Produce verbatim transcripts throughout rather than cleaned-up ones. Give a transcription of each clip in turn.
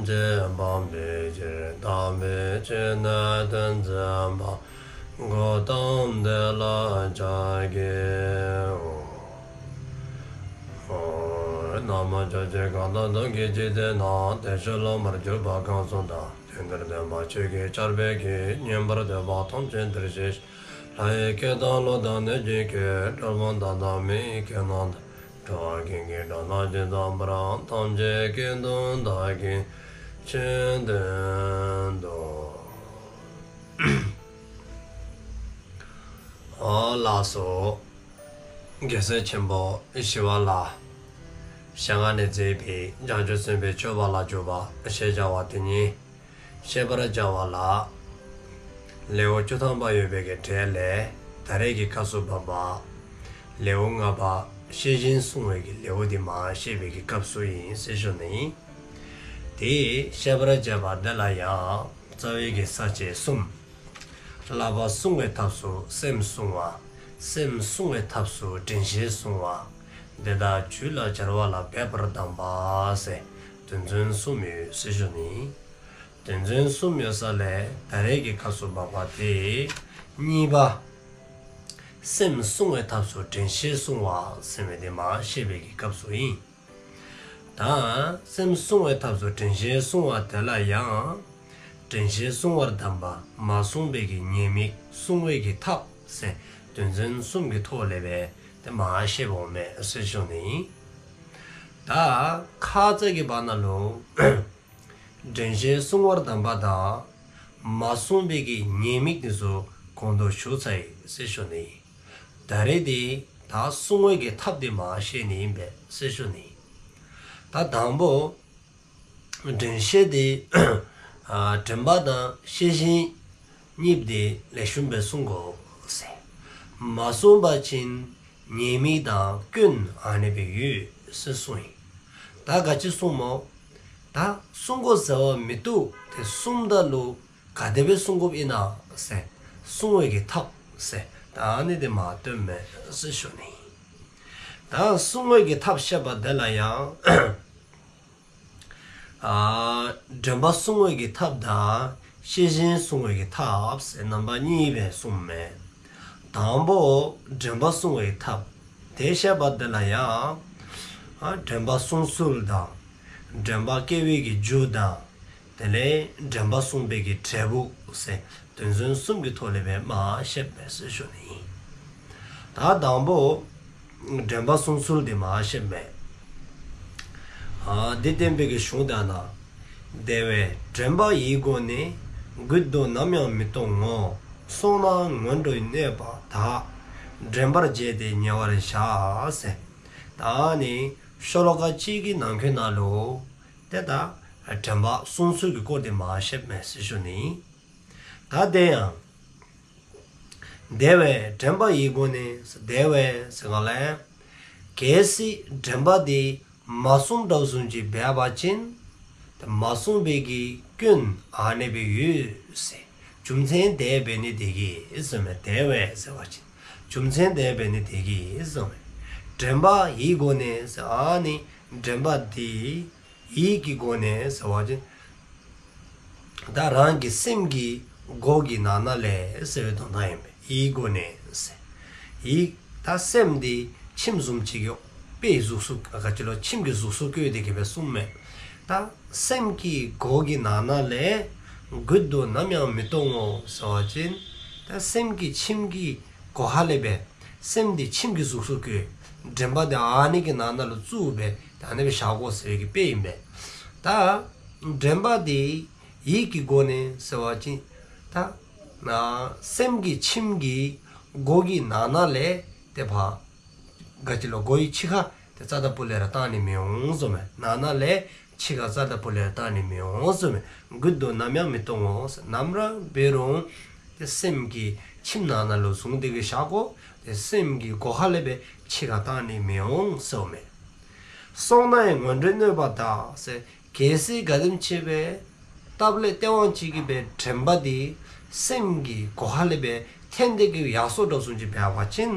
ཅེས་སྤངས་པའི་ཕྱིར། དམ་པའི་ཆོས་ནི་སྟོན་མཛད་པ། གཽ་ཏམ་དེ་ལ་ཕྱག་འཚལ་ལོ། ན་མོ། ཕྱོགས་བཅུའི་གང་དག་སྟོང་གི་འཇིག་རྟེན་ན། བདེ་གཤེགས་སློབ་མར་གྱུར་པ་གང་སུ་དག། དེང་འདིར་སྟོན་པ་ཆོས་ཀྱི་ཆར་འབེབས་ཀྱིས། ཉན་པར་འདོད་པ་ཐམས་ཅད་འདིར་གཤེགས་ཤིག། ལྷ་ཡི་སྐད་དང་ཀླུ་དང་གནོད་སྦྱིན་སྐད། གྲུལ་བུམ་དག་དང་མི་ཡི་སྐད་རྣམས་དང་། འགྲོ་བ་ཀུན་གྱི་སྒྲ་སྐད་ཇི་ཙམ་པར། ཐམས་ཅད་སྐད་དུ་བདག་གིས་ཆོས་བསྟན་ཏོ། ཨོ་ལགས་སོ། རྒྱལ་སྲས་ཆེན་པོ་ཞི་བ་ལྷའི་ཞལ་སྔ་ནས་མཛད་པའི་བྱང་ཆུབ་སེམས་དཔའི་སྤྱོད་པ་ལ་འཇུག་པ་ཞེས་བྱ་བ་དེ་ཉིད་བཤད་པར་བྱ་བ་ལ། ལེའུ་བཅུ་ཐམ་པ་ཡོད་པའི་གི་གྲས་ལས་ད་རེས་ཀྱི་སྐབས་སུ་བབ་པ། ལེའུ་ལྔ་པ་ཤེས་བཞིན་བསྲུང་བའི་གི་ལེའུ་འདི་མར་བཤད་པའི་གི་སྐབས་སུ་ཨིན་ཟེར་ཞུ་ནི། དེ་བཤད་པར་བྱ་བ་འདི་ལ་ཡང་རྩ་བའི་གི་ས་བཅད་གསུམ། བསླབ་པ་བསྲུང་བའི་ཐབས་སུ་སེམས་བསྲུང་བ། སེམས་བསྲུང་བའི་ཐབས་སུ་དྲན་ཤེས་བསྲུང་བ། དེ་དག་རྒྱུད་ལ་སྦྱར་བ་ལ་འབད་པར་གདམས་པ་ཟེར་དོན་ཚན་གསུམ་ཡོད་ཟེར་ཞུ་ནི། དོན་ཚན་གསུམ་ཡོད་ས་ལས་ད་རེས་ཀྱི་སྐབས་སུ་བབ་པ་དེ་གཉིས་པ། སེམས་བསྲུང་བའི་ཐབས་སུ་དྲན་ཤེས་བསྲུང་བ་ཟེར་བའི་དེ་མར་བཤད་པའི་གི་སྐབས་སུ་ཨིན། ད་སེམས་བསྲུང་བའི་ཐབས་སུ་དྲན་ཤེས་བསྲུང་བ་དེ་ལ་ཡང་། དྲན་ཤེས་བསྲུང་བར་གདམས་པ། མ་བསྲུངས་པའི་གི་ཉེས་དམིགས། བསྲུང་བའི་གི་ཐབས་ཟེར་དོན་ཚན་གསུམ་གྱི་ཐོག་ལས་འབད་དེ་མར་བཤད་པ་འོང་མས་ཟེར་ཞུ་ནི། ད་ཁ་ཙ་གི་བར་ན་ལུ་དྲན་ཤེས་བསྲུང་བར་གདམས་པ་དང་མ་བསྲུངས་པའི་གི་ཉེས་དམིགས་དེ་ཚུ་གོང་དུ་ཞུ་ཚར་ཡི་ཟེར་ཞུ་ནི། ད་རེས་དེ་ད་བསྲུང་བའི་གི་ཐབས་དེ་མར་བཤད་ནི་ཨིན་པས་ཟེར་ཞུ་ནི། ད་དང་པོ་དྲན་ཤེས་དེ་ཨ་དྲན་པ་དང་ཤེས་བཞིན་གཉིས་དེ་ལེགས་ཤོམ་སྦེ་བསྲུང་དགོ་ཟེར། མ་བསྲུངས་པ་ཅིན་ཉེས་དམིགས་དང་སྐྱོན་ཨ་ནི་སྦེ་ཡོད་ཟེར་གསུངས་ཡི། ད་ག་ཅི་གསུངམ་སྨོ། ད་བསྲུང་དགོ་ཟེར་བ་མི་བཏུབ། དེ་བསྲུངམ་ད་ལུ་ག་དེ་སྦེ་བསྲུང་དགོཔ་ཨིན་ན་ཟེར་བསྲུང་བའི་གི་ཐབས་ཟེར་ད་ཨ་ནི་དེ་མར་སྟོནམ་མས་ཟེར་ཞུ་ནི། ད་བསྲུང་བའི་གི་ཐབས་བཤད་པ་དེ་ལ་ཡང་ཨ་དྲན་པ་བསྲུང་བའི་གི་ཐབས་དང་ཤེས་བཞིན་བསྲུང་བའི་གི་ཐབས་ཟེར་རྣམ་པ་གཉིས་སྦེ་གསུངམ་མས། དང་པོ་དྲན་པ་བསྲུང་བའི་ཐབས་དེ་བཤད་པ་དེ་ལ་ཡང་ཨ་དྲན་པ་བསྲུང་ཚུལ་དང་། དྲན་པ་སྐྱེ་བའི་གི་རྒྱུ་དང་། དེ་ལས་དྲན་པ་བསྲུང་བའི་གི་འབྲས་བུ་ཟེར་དོན་ཚན་གསུམ་གྱི་ཐོག་ལས་འབད་མར་བཤདཔ་མས་ཟེར་ཞུ་ནི། ད་དང་པོ་དྲན་པ་བསྲུང་ཚུལ་དེ་མར་བཤདཔ་མས། ཨ་འདི་བསྟན་པའི་གི་གཞུང་དེ་ནང་། དེ་བས་དྲན་པ་ཡིད་སྒོ་ནས། གུད་དུ་ནམ་ཡང་མི་གཏོང་ངོ་། སོང་ན་ངན་འགྲོའི་གནོད་པ་དག། དྲན་པར་བྱས་ཏེ་ཉེ་བར་བཞག་ཟེར། ད་ནི་ཤོ་ལོ་ཀ་གཅིག་གི་ནང་འཁོད་ནང་ལུ་དེ་ད་དྲན་པ་བསྲུང་ཚུལ་གྱི་སྐོར་དེ་མར་བཤདཔ་མས་ཟེར་ཞུ་ནི། ད་དེ་ཡང་། དེ་བས་དྲན་པ་ཡིད་སྒོ་ནས། དེ་བས་ཟེར་ག་ལས། གལ་སྲིད་དྲན་པ་དེ་མ་བསྲུངམ་འདྲཝ་བཟུམ་ཅིག་འབད་བ་ཅིན། མ་བསྲུངས་པའི་གི་སྐྱོན་ཨ་ནི་སྦེ་ཡོད་ཟེར། རྒྱུ་མཚན་དེ་འབད་ནི་དེ་གིས་ཟེརཝ་མས། དེ་བས་ཟེར་བ་ཅིན་རྒྱུ་མཚན་དེ་འབད་ནི་དེ་གིས་ཟེརཝ་མས། དྲན་པ་ཡིད་སྒོ་ནས་ཟེར་ཨ་ནི་དྲན་པ་དེ་ཡིད་ཀྱི་སྒོ་ནས་ཟེར་བ་ཅིན་ད་རང་གི་སེམས་ཀྱི་སྒོ་གི་ནང་ན་ལས་ཟེར་བའི་དོན་དག་ཨིན་པས། ཡིད་སྒོ་ནས་ཟེར། ཡིད་ད་སེམས་འདི་ཁྱིམ་བཟུམ་ཅིག་གི་དཔེ་གཟུགས་སུ་ག་ཅི་ལོ་ཁྱིམ་གྱི་གཟུགས་སུ་བཀོད་དེ་གི་སྦེ་གསུངམ་མས། ད་སེམས་ཀྱི་སྒོ་གི་ནང་ན་ལས། གུད་དུ་ནམ་ཡང་མི་གཏོང་ངོ་ཟེར་བ་ཅིན་ད་སེམས་ཀྱི་ཁྱིམ་གྱི་སྒོ་ཁ་ལས་འབད་སེམས་འདི་ཁྱིམ་གྱི་གཟུགས་སུ་བཀོད། དྲན་པ་འདི་ཨ་ནི་གི་ནང་ན་ལུ་བཙུགས་སྦེ་ད་ཨ་ནི་སྦེ་བཞག་དགོ་ཟེར་བའི་གི་དཔེ་ཨིན་པས། ད་དྲན་པ་འདི་ཡིད་ཀྱི་སྒོ་ནས་ཟེར་བ་ཅིན་ད་ན་སེམས་ཀྱི་ཁྱིམ་གྱི་སྒོ་གི་ནང་ན་ལས་དེ་ཕར་ག་ཅི་ལོ་སྒོའི་ཕྱི་ཁར་དེ་རྩ་དང་པོ་ལས་ར་བཏང་ནི་མི་འོང་ཟེརཝ་མས། ནང་ན་ལས་ཕྱི་ཁར་རྩ་དང་པོ་ལས་ར་བཏང་ནི་མི་འོང་ཟེརཝ་མས། གུད་དུ་ནམ་ཡང་མི་གཏོང་ངོ་ཟེར། ནམ་ར་འབད་རུང་དེ་སེམས་ཀྱི་ཁྱིམ་ནང་ན་ལུ་བཟུང་སྟེ་གི་བཞག་དགོ། དེ་སེམས་ཀྱི་སྒོ་ཁ་ལས་འབད་ཕྱི་ཁར་བཏང་ནི་མི་འོང་ཟེརཝ་མས། སོང་ན་ཡང་ངན་འགྲོའི་གནོད་པ་དག་ཟེར། གལ་སྲིད་ག་དེམ་ཅིག་སྦེ་སྟབས་ལེགས་སྟེས་དབང་ཅིག་གིས་འབད་དྲན་པ་འདི་སེམས་ཀྱི་སྒོ་ཁ་ལས་འབད་འཐེན་ཏེ་གི་ཡར་སོ་འདྲཝ་བཟུམ་ཅིག་འབད་བ་ཅིན།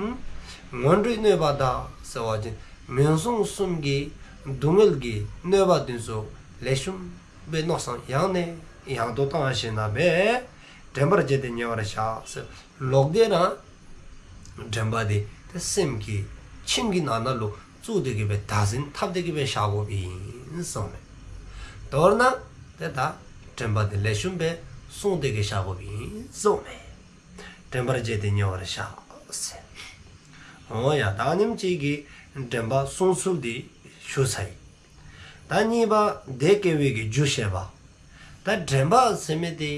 ངན་འགྲོའི་གནོད་པ་དག་ཟེར་བ་ཅིན་ངན་སོང་གསུམ་གྱི་སྡུག་བསྔལ་གྱི་གནོད་པ་དེ་ཚུ་ལེགས་ཤོམ་ སྦེ་མནོ་བསམ་ཡང་ནས་ཡང་དུ་བཏང་ཞིནམ་ལས་དྲན་པར་བྱས་ཏེ་ཉེ་བར་བཞག་ཟེར། ལོག་སྟེ་ར་དྲན་པ་དེ་ཏེ་སེམས་ཀྱི་ཁྱིམ་གྱི་ནང་ན་ལུ་བཙུགས་ཏེ་གི་སྦེ་བདག་འཛིན་འཐབ་སྟེ་གི་སྦེ་བཞག་དགོཔ་ཨིན་གསུངསམ་མས། མདོར་ན་ཏེ་ད་དྲན་པ་དེ་ལེགས་ཤོམ་སྦེ་བསྲུང་སྟེ་གི་བཞག་དགོཔ་ཨིན་གསུངསམ་མས། དྲན་པར་བྱས་ཏེ་ཉེ་བར་བཞག་ཟེར། འོ་ཡ། ད་ཉིནམ་གཅིག་གི་དྲན་པ་བསྲུང་ཚུལ་འདི་ཞུ་ཚར་ཡི། ད་གཉིས་པ་དེ་སྐྱེ་བའི་གི་རྒྱུ་བཤད་པ། ད་དྲན་པ་ཟེར་མི་དེ་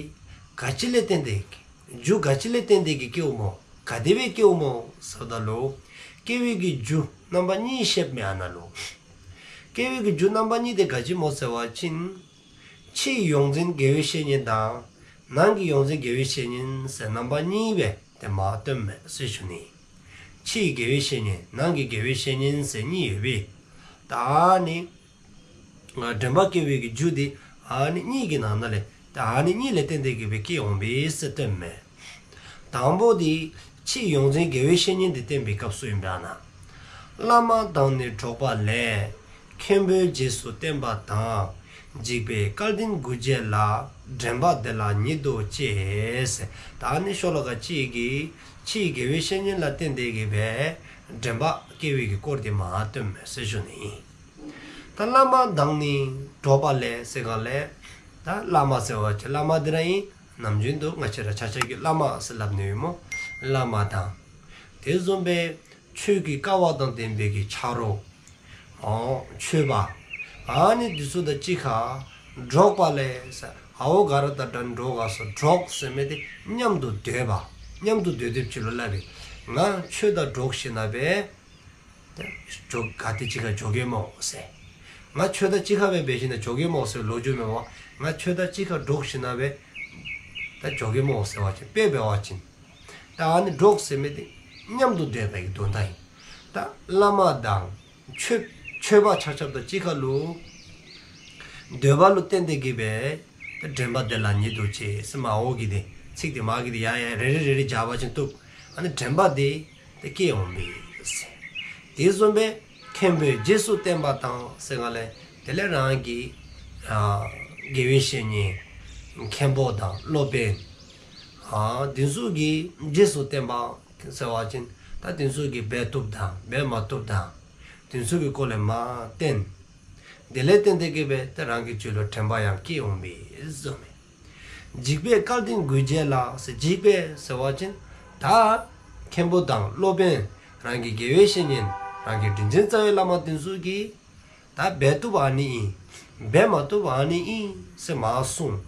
ག་ཅི་ལས་བརྟེན་ཏེ་རྒྱུ་ག་ཅི་ལས་བརྟེན་ཏེ་གི་སྐྱེཝ་སྨོ། ག་དེ་སྦེ་སྐྱེཝ་སྨོ་ཟེརཝ་ད་ལུ་སྐྱེ་བའི་གི་རྒྱུ་རྣམ་པ་གཉིས་བཤདཔ་མས་ཨ་ན་ལུ། སྐྱེ་བའི་གི་རྒྱུ་རྣམ་པ་གཉིས་དེ་ག་ཅི་སྨོ་ཟེར་བ་ཅིན་ཕྱིའི་ཡོངས་འཛིན་དགེ་བའི་བཤེས་གཉེན་དང་ནང་གི་ཡོངས་འཛིན་དགེ་བའི་བཤེས་གཉེན་ཟེར་རྣམ་པ་གཉིས་སྦེ་དེ་མ་སྟོནམ་མས་ཟེར་ཞུ་ནི། ཕྱིའི་དགེ་བའི་བཤེས་གཉེན་ནང་གི་དགེ་བའི་བཤེས་གཉེན་ཟེར་གཉིས་ཡོད་པས། ད་ཨ་ནི་དྲན་པ་སྐྱེ་བའི་གི་རྒྱུ་དེ་ཨ་ནི་གཉིས་ཀྱི་ནང་ན་ལས་ད་ཨ་ནི་གཉིས་ལས་བརྟེན་ཏེ་གི་སྦེ་སྐྱེ་འོང་པས་ཟེར་སྟོནམ་མས། དང་པོ་དེ་ཕྱིའི་ཡོངས་འཛིན་དགེ་བའི་བཤེས་གཉེན་དེ་བསྟེན་པའི་སྐབས་སུ་ཨིན་པས་ཨ་ན། བླ་མ་དང་ནི་འགྲོགས་པ་ལས། མཁན་པོས་རྗེས་སུ་བསྟན་པ་དང་། འཇིགས་པས་སྐལ་ལྡན་རྒུད་བྱེད་ལ། དྲན་པ་དེ་ལ་ཉིད་དུ་གཅེས་ཟེར། ད་ཨ་ནི་ཤོ་ལོ་ཀ་གཅིག་གིས་ཕྱིའི་དགེ་བའི་བཤེས་གཉེན་ལ་བརྟེན་ཏེ་གི་སྦེ་དྲན་པ་སྐྱེ་བའི་གི་སྐོར་དེ་མ་སྟོནམ་མས་ཟེར་ཞུ་ནི་ཨིན། ད་བླ་མ་དང་ནི་འགྲོགས་པ་ལས་ཟེར་ག་ལས། ད་བླ་མ་ཟེར་བ་ཅིན་བླ་མ་དེ་ར་ཨིན། ནམ་རྒྱུན་དུ་ང་བཅས་ར་ཆ་ཁྱབ་ཀྱིས་བླ་མ་ཟེར་སླབ་ནི་ཡོད་སྨོ། བླ་མ་དང་། དེ་བཟུམ་སྦེ་ཆོས་ཀྱི་ཀ་བ་དང་ལྡན་པའི་གི་ཆ་རོགས། ཨོ་ཆོསཔ། ཨ་ནི་འདི་ཚུ་དང་གཅིག་ཁར་འགྲོགས་པ་ལས་ཟེར། ཨའོ་ག་ར་དང་འདྲ་འགྲོགས་ག་སོ། འགྲོགས་ཟེར་མི་དེ་མཉམ་དུ་སྡོད་པ། མཉམ་དུ་སྡོད་སྡོདཔ་ཅིག་ལུ་སླབ་ཨིན། ང་ཁྱོད་དང་འགྲོགས་ཞིནམ་ལས་འབད་ད་འགྱོ་ག་ཏེ་གཅིག་ཁར་འགྱོ་གེ་སྨོ་ཟེར། ང་ཁྱོད་དང་གཅིག་ཁར་སྦེ་འབད་ཞིནམ་ལས་འགྱོ་གེ་སྨོ་ཟེར་ལོ་རྒྱུས་མེན་པ། ང་ཁྱོད་དང་གཅིག་ཁར་འགྲོགས་ཞིནམ་ལས་འབད་ད་འགྱོ་གེ་སྨོ་ཟེར་བ་ཅིན་དཔེ་འབད་བ་ཅིན། ད་ཨ་ནི་འགྲོགས་ཟེར་མི་དེ་མཉམ་དུ་སྡོད་པའི་དོན་དག་ཨིན། ད་བླ་མ་དང་ཆོས་ཆོསཔ་ཆ་ཁྱབ་དང་གཅིག་ཁར་ལུ་སྡོད་པ་ལུ་བརྟེན་ཏེ་གི་སྦེ་ད་དྲན་པ་དེ་ལ་ཉིད་དུ་གཅེས་ཟེར་མ་འོ་གི་དེ་ཚིག་དེ་མ་གི་དེ་ཡ་ཡ་རེ་རེ་རེ་རེ་སྦྱར་བ་ཅིན་བཏུབ། ཨ་ནི་དྲན་པ་དེ་དེ་སྐྱེ་འོང་པས་ཟེར། དེ་བཟུམ་སྦེ་མཁན་པོས་རྗེས་སུ་བསྟན་པ་དང་ཟེར་ག་ལས། དེ་ལས་རང་གི་ཨ་དགེ་བའི་བཤེས་གཉེན་མཁན་པོ་དང་སློབ་དཔོན་ཨ་དེ་ཚུ་གིས་རྗེས་སུ་བསྟན་པ་ཟེར་བ་ཅིན་ད་དེ་ཚུ་གིས་འབད་བཏུབ་དང་འབད་མ་བཏུབ་དང་དེ་ཚུ་གི་སྐོར་ལས་མ་བསྟན། དེ་ལས་བརྟེན་ཏེ་གི་སྦེ་ད་རང་གི་རྒྱུད་ལུ་དྲན་པ་ཡང་སྐྱེ་འོང་པས་ཟེར་མས། འཇིགས་པས་སྐལ་ལྡན་རྒུད་བྱེད་ལ་ཟེར། འཇིགས་པས་ཟེར་བ་ཅིན་ད་མཁན་པོ་དང་སློབ་དཔོན་རང་གི་དགེ་བའི་བཤེས་གཉེན་རང་གི་དྲིན་ཅན་རྩ་བའི་བླ་མ་དེ་ཚུ་གིས་ད་འབད་བཏུབ་ཨ་ནི་ཨིན། འབད་མ་བཏུབ་ཨ་ནི་ཨིན་ཟེར་མ་གསུངས།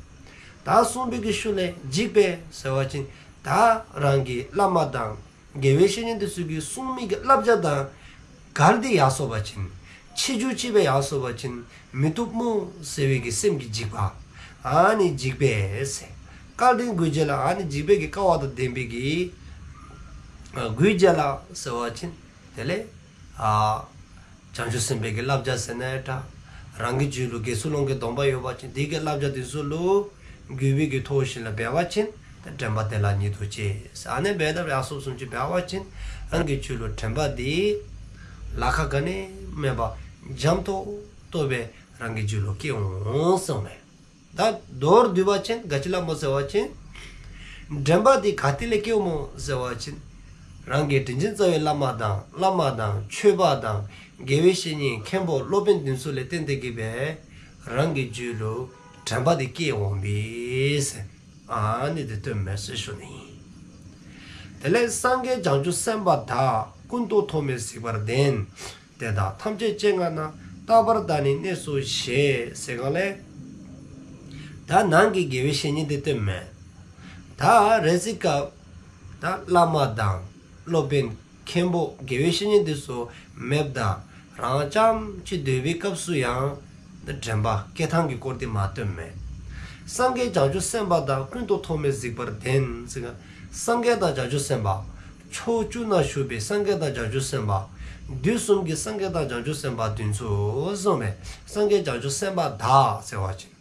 ད་གསུངས་པའི་གི་ཤུལ་ལས་འཇིགས་པས་ཟེར་བ་ཅིན་ད་རང་གི་བླ་མ་དང་དགེ་བའི་བཤེས་གཉེན་དེ་ཚུ་གིས་གསུངས་མི་གི་བསླབ་བྱ་དང་འགལ་ཏེ་ཡར་སོ་བ་ཅིན་ཕྱི་འགྱུར་ཅིག་སྦེ་ཡར་སོ་བ་ཅིན་མི་བཏུབ་སྨོ་ཟེར་བའི་གི་སེམས་ཀྱི་འཇིགས་པ། ཨ་ནི་འཇིགས་པས་ཟེར། སྐལ་ལྡན་རྒུད་བྱེད་ལ་ཨ་ནི་འཇིགས་པའི་གི་ཀ་བ་དང་ལྡན་པའི་གི་ཨ་རྒུད་བྱེད་ལ་ཟེར་བ་ཅིན་དེ་ལས་ཨ་བྱང་ཆུབ་སེམས་དཔའི་གི་བསླབ་བྱ་ཟེར་ན་ཡང་འདྲ། རང་གི་རྒྱུད་ལུ་དགེ་ཚུལ་སློང་གི་སྡོམ་པ་ཡོད་པ་ཅིན་དེ་གི་བསླབ་བྱ་དེ་ཚུ་ལུ་གུས་པའི་གི་ཐོག་ཞིག་ལས་འབད་བ་ཅིན་ད་དྲན་པ་དེ་ལ་ཉིད་དུ་གཅེས། ཨ་ནི་འབད་དེ་ཡར་སོ་བཟུམ་ཅིག་འབད་བ་ཅིན་རང་གི་རྒྱུད་ལུ་དྲན་པ་དེ་ལ་ཁག་ག་ནི་མེད་པར་འཇམ་ཏོག་ཏོ་སྦེ་རང་གི་རྒྱུད་ལུ་སྐྱེ་འོང་གསུངས་མས། ད་མདོར་བསྡུ་བ་ཅིན་ག་ཅི་སླབ་སྨོ་ཟེར་བ་ཅིན་དྲན་པ་དེ་ག་ཏེ་ལས་སྐྱེཝ་སྨོ་ཟེར་བ་ཅིན་རང་གི་དྲིན་ཅན་རྩ་བའི་བླ་མ་དང་བླ་མ་དང་ཆོསཔ་དང་དགེ་བའི་བཤེས་གཉེན་མཁན་པོ་སློབ་དཔོན་དེ་ཚུ་ལས་བརྟེན་ཏེ་གི་སྦེ་རང་གི་རྒྱུད་ལུ་དྲན་པ་དེ་སྐྱེ་འོང་པས་ཟེར། ཨ་ནི་དེ་སྟོནམ་མས་ཟེར་ཞུ་ནི་ཨིན། དེ་ལས་སངས་རྒྱས་བྱང་ཆུབ་སེམས་དཔའ་དག །ཀུན་ཏུ་ཐོགས་མེད་གཟིགས་པར་ལྡན། དེ་དག་ཐམས་ཅད་སྤྱན་སྔ་ན། རྟག་པར་བདག་ནི་གནས་སུ་བཞེས། ཟེར་ག་ལས། ད་ནང་གི་དགེ་བའི་བཤེས་གཉེན་དེ་སྟོནམ་མས། ད་རེ་ཅིག་སྐབས་ད་བླ་མ་དང་སློབ་དཔོན་མཁན་པོ་དགེ་བའི་བཤེས་གཉེན་དེ་ཚུ་མེདཔ་ད་རང་རྐྱངམ་ཅིག་སྡོད་པའི་སྐབས་སུ་ཡང་ད་དྲན་པ་སྐྱེ་ཐངས་ཀྱི་སྐོར་དེ་མ་སྟོནམ་མས། སངས་རྒྱས་བྱང་ཆུབ་སེམས་དཔའ་དག །ཀུན་ཏུ་ཐོགས་མེད་གཟིགས་པར་ལྡན། ཟེར་ག་སངས་རྒྱས་དང་བྱང་ཆུབ་སེམས་དཔའ། ཕྱོགས་བཅུ་ན་བཞུགས་པའི་སངས་རྒྱས་དང་བྱང་ཆུབ་སེམས་དཔའ། དུས་གསུམ་གྱི་སངས་རྒྱས་དང་བྱང་ཆུབ་སེམས་དཔའ་དེ་ཚུ་གསུངས་མས། སངས་རྒྱས་བྱང་ཆུབ་སེམས་དཔའ་དག་ཟེར་བ་ཅིན།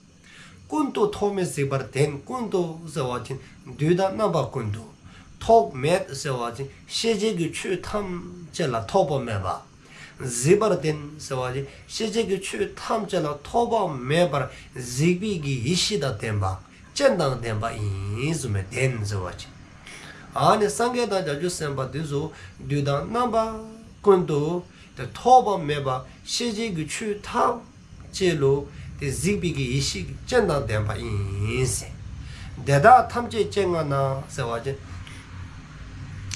ཀུན་ཏུ་ཐོགས་མེད་གཟིགས་པར་ལྡན། ཀུན་ཏུ་ཟེར་བ་ཅིན་དུས་དང་རྣམ་པ་ཀུན་ཏུ། ཐོགས་མེད་ཟེར་བ་ཅིན་ཤེས་བྱའི་གི་ཆོས་ཐམས་ཅད་ལ་ཐོགས་པ་མེད་པ། གཟིགས་པར་ལྡན་ཟེར་བ་ཅིན་ཤེས་བྱའི་གི་ཆོས་ཐམས་ཅད་ལ་ཐོགས་པ་མེད་པར་གཟིགས་པའི་གི་ཡེ་ཤེས་དང་ལྡན་པ། སྤྱན་དང་ལྡན་པ་ཨིན་ཟེར་མས། ལྡན་ཟེར་བ་ཅིན། ཨ་ནི་སངས་རྒྱས་དང་བྱང་ཆུབ་སེམས་དཔའ་དེ་ཚུ་དུས་དང་རྣམ་པ་ཀུན་ཏུ་ཏེ་ཐོགས་པ་མེད་པ་ཤེས་བྱའི་གི་ཆོས་ཐམས་ཅད་ལུ་ཏེ་གཟིགས་པའི་གི་ཡེ་ཤེས་ཀྱི་སྤྱན་དང་ལྡན་པ་ཨིན་ཟེར། དེ་དག་ཐམས་ཅད་སྤྱན་སྔ་ན་ཟེར་བ་ཅིན།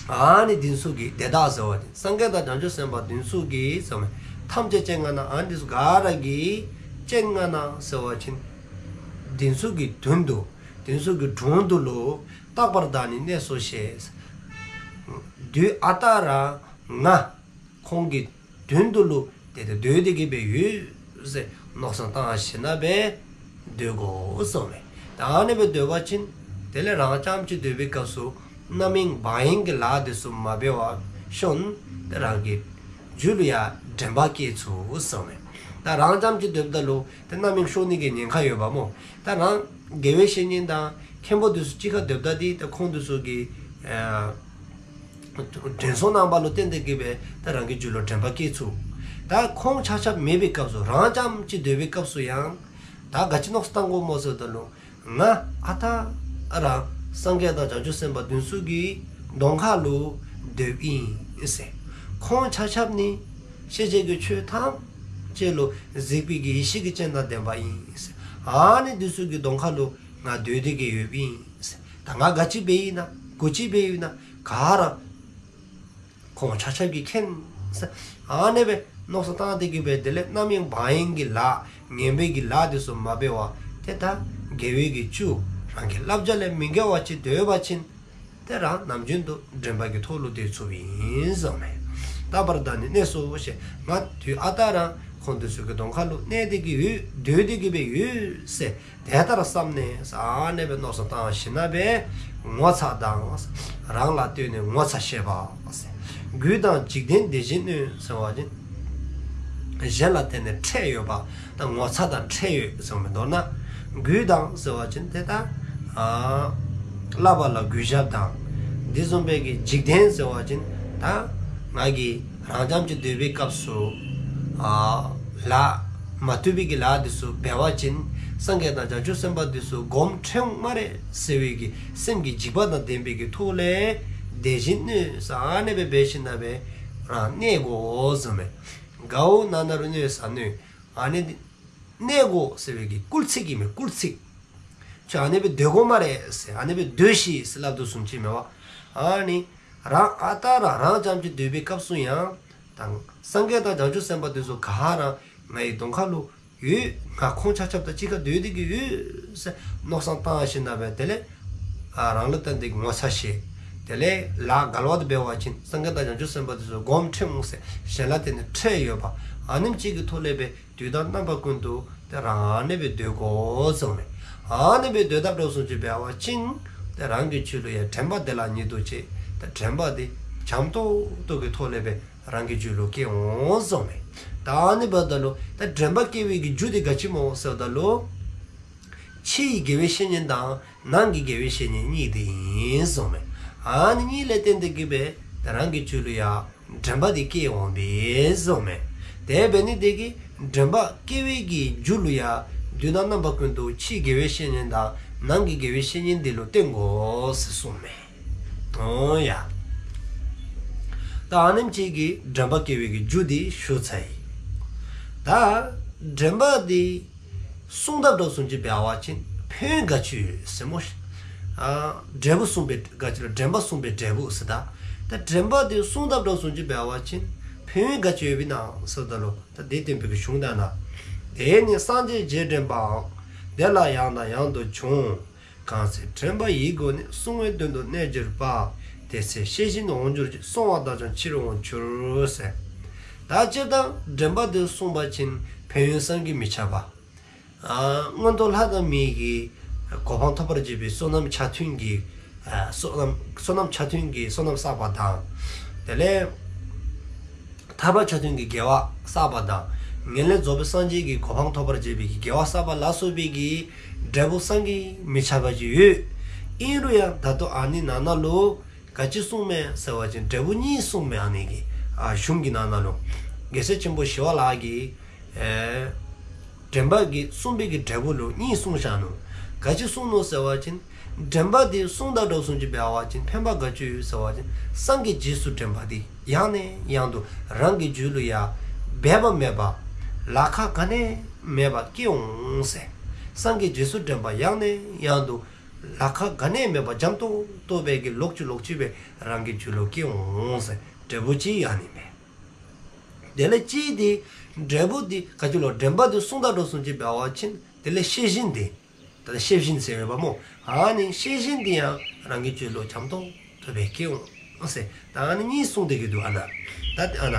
ཨ་ནི་དེ་ཚུ་གི་དེ་དག་ཟེར་བ་ཅིན་སངས་རྒྱས་དང་བྱང་ཆུབ་སེམས་དཔའ་དེ་ཚུ་གི་ཟེར་མས། ཐམས་ཅད་སྤྱན་སྔ་ན། ཨ་ནི་དེ་ཚུ་ག་ར་གི་སྤྱན་སྔ་ན་ཟེར་བ་ཅིན་དེ་ཚུ་གི་དོན་དུ་དེ་ཚུ་གི་དྲུང་དུ་ལུ་རྟག་པར་བདག་ནི་གནས་སོ་ཞེས། དུས་ཨ་རྟག་ར་ང་ཁོང་གི་དོན་དུ་ལུ་ཏེ་ཏེ་སྡོད་དེ་གི་སྦེ་ཡོད་ཟེར་མནོ་བསམ་བཏང་ཞིནམ་ལས་སྡོད་དགོ་ཟེར་མས། ད་ཨ་ནི་སྦེ་སྡོད་པ་ཅིན་དེ་ལས་རང་རྐྱངམ་གཅིག་སྡོད་པའི་སྐབས་སུ་རྣམ་གཡེང་བག་གཡེང་གི་ལཱ་དེ་ཚུ་མ་འབད་བར་ཤོན་ཏེ་རང་གི་རྒྱུད་ལུ་ཡང་དྲན་པ་སྐྱེ་ཚུགས་ཟེར་མས། ད་རང་རྐྱངམ་གཅིག་སྡོདཔ་ད་ལུ་ཏེ་རྣམ་གཡེང་ཤོར་ནི་གི་ཉེན་ཁ་ཡོདཔ་སྨོ། ད་རང་དགེ་བའི་བཤེས་གཉེན་དང་མཁན་པོ་དེ་ཚུ་གཅིག་ཁར་སྡོདཔ་ད་དེ་ཏེ་ཁོང་དེ་ཚུ་གི་ཨ་དྲན་གསོ་གནང་བ་ལུ་བརྟེན་ཏེ་གི་སྦེ་ད་རང་གི་རྒྱུད་ལུ་དྲན་པ་སྐྱེ་ཚུགས། ད་ཁོང་ཆ་ཁྱབ་མེད་པའི་སྐབས་སུ་རང་རྐྱངམ་གཅིག་སྡོད་པའི་སྐབས་སུ་ཡང་ད་ག་ཅི་མནོ་བསམ་བཏང་དགོཔ་སྨོ་ཟེར་བ་ཅིན་ང་ཨ་རྟག་ར་སངས་རྒྱས་དང་བྱང་ཆུབ་སེམས་དཔའ་དེ་ཚུ་གི་གདོང་ཁ་ལུ་སྡོདཔ་ཨིན་ཟེར། ཁོང་ཆ་ཁྱབ་ནི་ཤེས་བྱའི་གི་ཆོས་ཐམས་ཅད་ལུ་གཟིགས་པའི་གི་ཡེ་ཤེས་ཀྱི་སྤྱན་དང་ལྡན་པ་ཨིན་ཟེར། ཨ་ནི་དེ་ཚུ་གི་གདོང་ཁ་ལུ་ང་སྡོད་དེ་གི་ཡོདཔ་ཨིན་ཟེར། ད་ང་ག་ཅི་འབད་ཡི་ན་ག་ཅི་འབད་ཡི་ན་ག་ར་ཁོང་ཆ་ཁྱབ་ཀྱིས་མཁྱེན་ཟེར། ཨ་ནི་སྦེ་མནོ་བསམ་བཏང་སྟེ་གི་སྦེ་དེ་ལས་རྣམ་གཡེང་བག་གཡེང་གི་ལཱ་ངན་པའི་གི་ལཱ་དེ་ཚུ་མ་འབད་བར་ཏེ་ད་དགེ་བའི་གི་བཅུ་རང་གི་བསླབ་བྱ་ལས་མི་འགལ་བ་ཅིག་སྡོད་པ་ཅིན་ཏེ་རང་ནམ་རྒྱུན་དུ་དྲན་པ་གི་ཐོག་ལུ་སྡོད་ཚུགསཔ་ཨིན་ཟེར་མས། རྟག་པར་བདག་ནི་གནས་སོ་ཞེས། ང་དུས་ཨ་རྟག་ར་ཁོང་དེ་ཚུ་གི་གདོང་ཁ་ལུ་གནས་ཏེ་གི་ཡོད། སྡོད་དེ་གི་སྦེ་ཡོད་ཟེར། དེ་ལྟར་བསམས་ནས་ཨ་ནི་སྦེ་མནོ་བསམ་བཏང་ཞིནམ་ལས་ངོ་ཚ་དང་རང་ལ་ལྟོས་ནས་ངོ་ཚ་ཤེས་པ་ཟེར། གུས་དང་འཇིག་རྟེན་དེ་བཞིན་གནོད་ཟེར་བ་ཅིན་གཞན་ལ་བརྟེན་ནས་ཁྲེལ་ཡོད་པ་དང་ངོ་ཚ་དང་ཁྲེལ་ཡོད་ཟེར་མི་མདོར་ན་གུས་དང་ཟེར་བ་ཅིན་ཏེ་ད་ཨ་བསླབ་པ་ལ་གུས་ཞབས་དང་། འདི་བཟུམ་སྦེ་གི་འཇིག་རྟེན་ཟེར་བ་ཅིན་ད་ང་གིས་རང་རྐྱངམ་གཅིག་སྡོད་པའི་སྐབས་སུ་ཨ་ལཱ་མ་བཏུབ་པའི་གི་ལཱ་དེ་ཚུ་འབད་བ་ཅིན་སངས་རྒྱས་དང་བྱང་ཆུབ་སེམས་དཔའ་དེ་ཚུ་དགོངསམ་ཁྲེལ་འོང་སྨ་རེ་ཟེར་བའི་གི་སེམས་ཀྱི་འཇིགས་པ་དང་ལྡན་པའི་གི་ཐོག་ལས་དེ་བཞིན་གནོད་ཟེར་ཨ་ནི་སྦེ་འབད་ཞིནམ་ལས་རང་གནས་དགོ་ཟེར་མས། དགའ་བོ་ན་ན་རོ་གནོད་ས་གནོད། ཨ་ནི་གནས་དགོ་ཟེར་བའི་གི་སྐུལ་ཚིག་ཨིན་མས། སྐུལ་ཚིག། ཁྱོད་ཨ་ནི་སྦེ་སྡོད་དགོ་སྨ་རེ་ཟེར། ཨ་ནི་སྦེ་སྡོད་ཤིག་ཟེར་སླབ་དོ་བཟུམ་ཅིག་མས་པ། ཨ་ནི་རང་ཨ་རྟག་ར་རང་རྐྱངམ་གཅིག་སྡོད་པའི་སྐབས་སུ་ཡང་ད་སངས་རྒྱས་དང་བྱང་ཆུབ་སེམས་དཔའ་དེ་ཚུ་ག་ར་ང་ཡི་གདོང་ཁ་ལུ་ཡོད། ང་ཁོང་ཆ་ཁྱབ་དང་གཅིག་ཁར་སྡོད་དེ་གི་ཡོད་ཟེར་མནོ་བསམ་བཏང་ཞིནམ་ལས་དེ་ལས་ཨ་རང་ལུ་བརྟེན་ཏེ་ངོ་ཚ་ཤེས། དེ་ལས་ལཱ་འགལ་བ་དེ་འབད་བ་ཅིན་སངས་རྒྱས་དང་བྱང་ཆུབ་སེམས་དཔའ་དེ་ཚུ་དགོངསམ་ཁྲེལ་འོང་ཟེར། གཞན་ལ་བརྟེན་ནས་ཁྲེལ་ཡོད་པ། ཨ་ནེམ་ཅིག་གི་ཐོག་ལས་སྦེ་དུས་དང་རྣམ་པ་ཀུན་ཏུ་ཏེ་རང་ཨ་ནི་སྦེ་སྡོད་དགོ་ཟེར་མས། ཨ་ནི་སྦེ་སྡོད་དཔ་འདྲཝ་བཟུམ་ཅིག་འབད་བ་ཅིན་ཏེ་རང་གི་རྒྱུད་ལུ་ཡང་དྲན་པ་དེ་ལ་ཉིད་དུ་བྱེད། ཏེ་དྲན་པ་དེ་འཇམ་ཏོག་ཏོ་གི་ཐོག་ལས་སྦེ་རང་གི་རྒྱུད་ལུ་སྐྱེ་འོང་ཟེར་མས། ད་ཨ་ནི་འབདཝ་ད་ལུ་ད་དྲན་པ་སྐྱེ་བའི་གི་རྒྱུ་དེ་ག་ཅི་སྨོ་ཟེརཝ་ད་ལུ་ཕྱི་ཡི་དགེ་བའི་བཤེས་གཉེན་དང་ནང་གི་དགེ་བའི་བཤེས་གཉེན་གཉིས་དེ་ཨིན་ཟེར་མས། ཨ་ནི་གཉིས་ལས་བརྟེན་ཏེ་གི་སྦེ་ཏེ་རང་གི་རྒྱུད་ལུ་ཡང་དྲན་པ་དེ་སྐྱེ་འོང་པས་ཟེར་མས། དེ་འབད་ནི་དེ་གིས་དྲན་པ་སྐྱེ་བའི་གི་རྒྱུ་ལུ་ཡང་དུས་དང་རྣམ་པ་ཀུན་ཏུ་ཕྱིའི་དགེ་བའི་བཤེས་གཉེན་དང་ནང་གི་དགེ་བའི་བཤེས་གཉེན་དེ་ལུ་བརྟེན་དགོ་ཟེར་གསུངས་མས། འོང་ཡ། ད་ཨ་ནེམ་ཅིག་གིས་དྲན་པ་སྐྱེ་བའི་གི་རྒྱུ་དེ་ཞུ་ཚར་ཡི། ད་དྲན་པ་དེ་བསྲུང་དཔ་འདྲཝ་བཟུམ་ཅིག་འབད་བ་ཅིན་ཕན་ཡོན་ག་ཅི་ཡོད་ཟེར་སྨོ། ཨ་འབྲས་བུ་བསྲུང་བའི་ག་ཅི་ལ་དྲན་པ་བསྲུང་བའི་འབྲས་བུ་ཟེར། ད་ད་དྲན་པ་དེ་བསྲུང་དཔ་འདྲཝ་བཟུམ་ཅིག་འབད་བ་ཅིན་ཕན་ཡོན་ག་ཅི་ཡོདཔ་ཨིན་ན་ཟེརཝ་ད་ལུ་ད་དེ་སྟོན་པའི་གི་གཞུང་དག་ན། དེ་ནི་སངས་རྒྱས་རྗེས་དྲན་པའང་། དེ་ལ་ཡང་དང་ཡང་དུ་འབྱུང་། གང་ཚེ་དྲན་པ་ཡིད་བསྒོས་ནས། བསྲུང་བའི་དོན་དུ་གནས་གྱུར་པ། དེ་ཚེ་ཤེས་བཞིན་དུ་འོང་འགྱུར་ཅིག། བསྲུང་བ་དག་ཀྱང་ཕྱིར་འོང་འགྱུར་ཟེར། ད་སྤྱིར་བཏང་དྲན་པ་དེ་བསྲུང་པ་ཅིན་ཕན་ཡོན་བསམ་གྱིས་མི་ཁྱབ་པ། ཨ་མངོན་མཐོ་ལྷ་དང་མིའི་གི་གོ་འཕང་ཐོབ་པར་བྱེད་པའི་བསོད་ནམས་ཆ་མཐུན་གྱི་ཨ་བསོད་ནམས་བསོད་ནམས་ཆ་མཐུན་གྱི་བསོད་ནམས་བསགས་པ་དང་། དེ་ལས་ཐར་པ་ཆ་མཐུན་གྱི་དགེ་བ་བསགས་པ་དང་། ངེས་ལེགས་རྫོགས་པའི་སངས་རྒྱས་ཀྱི་གོ་འཕང་ཐོབ་པར་བྱེད་པའི་གི་དགེ་བ་བསགས་པ་ལ་སོགས་པའི་གི་འབྲས་བུ་བསམ་གྱིས་མི་ཁྱབ་པ་ཅིག་ཡོད། ཨིན་རུང་ཡང་ད་ལྟོ་ཨ་ནི་ནང་ན་ལུ་ག་ཅི་གསུངས་མས་ཟེར་བ་ཅིན་འབྲས་བུ་གཉིས་གསུངས་མས། ཨ་ནི་གི་ཨ་གཞུང་གི་ནང་ན་ལུ། རྒྱལ་སྲས་ཆེན་པོ་ཞི་བ་ལྷ་གིས་ཨེ་དྲན་པ་གི་བསྲུང་བའི་གི་འབྲས་བུ་ལུ་གཉིས་གསུངས་བཞག་ནུག། ག་ཅི་གསུངས་ནུག་ཟེར་བ་ཅིན། དྲན་པ་དེ་བསྲུང་ད་འགྲོ་སོང་ཅིག་འབད་བ་ཅིན་ཕན་པ་ག་ཅི་ཡོད་ཟེར་བ་ཅིན། སངས་རྒྱས་རྗེས་སུ་དྲན་པ་དེ་ཡང་ནས་ཡང་དུ་རང་གི་རྒྱུད་ལུ་ཡང་འབད་པ་མེད་པ་ལཱ་ཁག་ག་ནི་མེད་པ་སྐྱེ་འོང་ཟེར། སངས་རྒྱས་རྗེས་སུ་དྲན་པ་ཡང་ནས་ཡང་དུ་ལཱ་ཁག་ག་ནི་མེད་པ་འཇམ་ཏོང་ཏོ་སྦེ་གི་ལོག་ཅི་ལོག་ཅི་སྦེ་རང་གི་རྒྱུད་ལུ་སྐྱེ་འོང་ཟེར། འབྲས་བུ་ཅིག་ཡང་ནི་མེད། དེ་ལས་ཅིག་དེ་འབྲས་བུ་དེ་ག་ཅི་ལོ། དྲན་པ་དེ་བསྲུང་ད་འགྲོ་སོང་ཅིག་འབད་བ་ཅིན་དེ་ལས་ཤེས་བཞིན་དེ། ད་ཤེས་བཞིན་ཟེར་བ་སྨོ། ཨ་ནི་ཤེས་བཞིན་དེ་ཡང་རང་གི་རྒྱུད་ལུ་འཇམ་ཏོང་ཏོ་སྦེ་སྐྱེ་འོང་ཟེར། ད་ཨ་ནི་གཉིས་གསུངས་ཏེ་གི་འདུག། ཨ་ན། ད་ཨ་ན།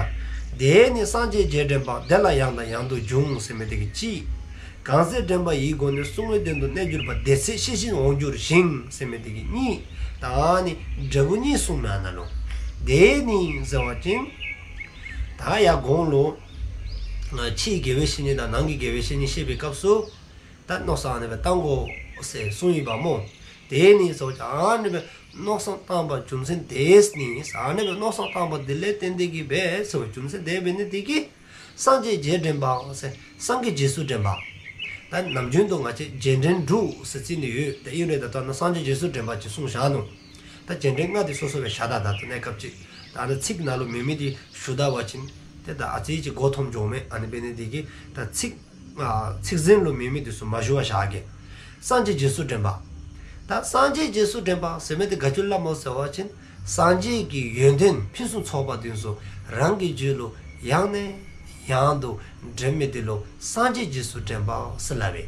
དེ་ནི་སངས་རྒྱས་རྗེས་དྲན་པ། དེ་ལ་ཡང་དང་ཡང་དུ་འབྱུང་ཟེར་མི་དེ་གི་གཅིག། གང་ཚེ་དྲན་པ་ཡིད་བསྒོམས་ནས། བསྲུང་བའི་དོན་དུ་གནས་གྱུར་པ། དེ་ཚེ་ཤེས་བཞིན་འོང་འགྱུར་ཞིང་ཟེར་མི་དེ་གི་གཉིས། ད་ཨ་ནི་འབྲས་བུ་གཉིས་གསུངས་མི་ཨ་ན་ལུ། དེ་ནི་ཟེར་བ་ཅིན། ད་ཡར་གོང་ལུ་ཕྱིའི་དགེ་བའི་བཤེས་གཉེན་དང་ནང་གི་དགེ་བའི་བཤེས་གཉེན་བཤད་པའི་སྐབས་སུ། ད་མནོ་བསམ་ཨ་ནི་སྦེ་བཏང་དགོ་ཟེར་གསུངས་ཡི་པ་སྨོ། དེ་ནི་ཟེར་བ་ཅིན་ཨ་ནི་སྦེ་མནོ་བསམ་བཏང་བ་རྒྱུ་མཚན་དེས་ནི། ཨ་ནི་སྦེ་མནོ་བསམ་བཏང་བ་དེ་ལས་བརྟེན་ཏེ་གི་སྦེ་ཟེར་བ་རྒྱུ་མཚན་དེ་འབད་ནི་དེ་གིས་སངས་རྒྱས་རྗེས་དྲན་པ་ཟེར། སངས་རྒྱས་རྗེས་སུ་དྲན་པ། ད་ནམ་རྒྱུན་དུ་ང་བཅས་རྗེས་དྲན་དྲུག་ཟེར་རྩི་ནི་ཡོད། ད་ཨིན་རུང་ད་ལྟོ་ན་སངས་རྒྱས་རྗེས་སུ་དྲན་པ་ཅིག་གསུངས་བཞག་ནུག། ད་རྗེས་དྲན་ལྔ་དེ་སོ་སོ་སྦེ་བཞག། ད་ད་ལྟོ་གནས་སྐབས་ཅིག་ད་ཨ་ནི་ཚིག་ནང་ལུ་མེད་མི་དེ་ཞུ་ད་བ་ཅིན་ཏེ་ད་ཨ་ཙི་ཅིག་མགུ་འཐོམ་འགྱོཝ་མས། ཨ་ནི་འབད་ནི་དེ་གིས་ད་ཚིག་ཨ་ཚིག་ཟིན་ལུ་མེད་མི་དེ་ཚུ་མ་ཞུ་བར་བཞག་གེ། སངས་རྒྱས་རྗེས་སུ་དྲན་པ། ད་སངས་རྒྱས་རྗེས་སུ་དྲན་པ་ཟེར་མི་དེ་ག་ཅི་སླབ་སྨོ་ཟེར་བ་ཅིན། སངས་རྒྱས་ཀྱི་ཡོན་ཏན་ཕུན་སུམ་ཚོགས་པ་དེ་ཚུ་རང་གི་རྒྱུད་ལུ་ཡང་ནས་ཡང་དུ་དྲན་མི་དེ་ལུ་སངས་རྒྱས་རྗེས་སུ་དྲན་པ་ཟེར་སླབ་པས།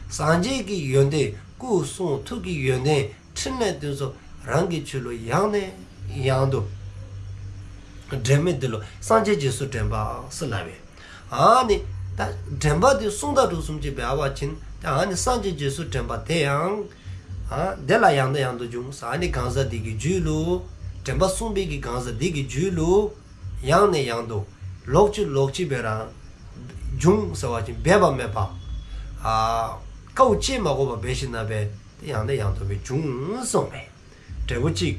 སངས་རྒྱས་ཀྱི་ཡོན་ཏན་སྐུ་གསུང་ཐུགས་ཀྱི་ཡོན་ཏན་ཕྲིན་ལས་དེ་ཚུ་རང་གི་རྒྱུད་ལུ་ཡང་ནས་ཡང་དུ་དྲན་མི་དེ་ལུ་སངས་རྒྱས་རྗེས་སུ་དྲན་པ་ཟེར་སླབ་པས། ཨ་ནི་ད་དྲན་པ་དེ་བསྲུང་ད་འགྲོ་སོང་ཅིག་འབད་བ་ཅིན་ད་ཨ་ནི་སངས་རྒྱས་རྗེས་སུ་དྲན་པ་དེ་ཡང་ཨ་དེ་ལ་ཡང་དང་ཡང་དུ་འབྱུང་ཟེར། ཨ་ནི་གང་ཟག་དེ་གི་རྒྱུད་ལུ་དྲན་པ་བསྲུང་བའི་གི་གང་ཟག་དེ་གི་རྒྱུད་ལུ་ཡང་ནས་ཡང་དུ་ལོག་ཅི་ལོག་ཅི་སྦེ་ར་འབྱུང་ཟེར་བ་ཅིན་འབད་པ་མེད་པ་ཨ་དཀའཝ་སྤྱད་མ་དགོ་པར་འབད་ཞིནམ་ལས་ཡང་ནས་ཡང་དུ་སྦེ་འབྱུང་གསུངས་པས། འབྲས་བུ་གཅིག།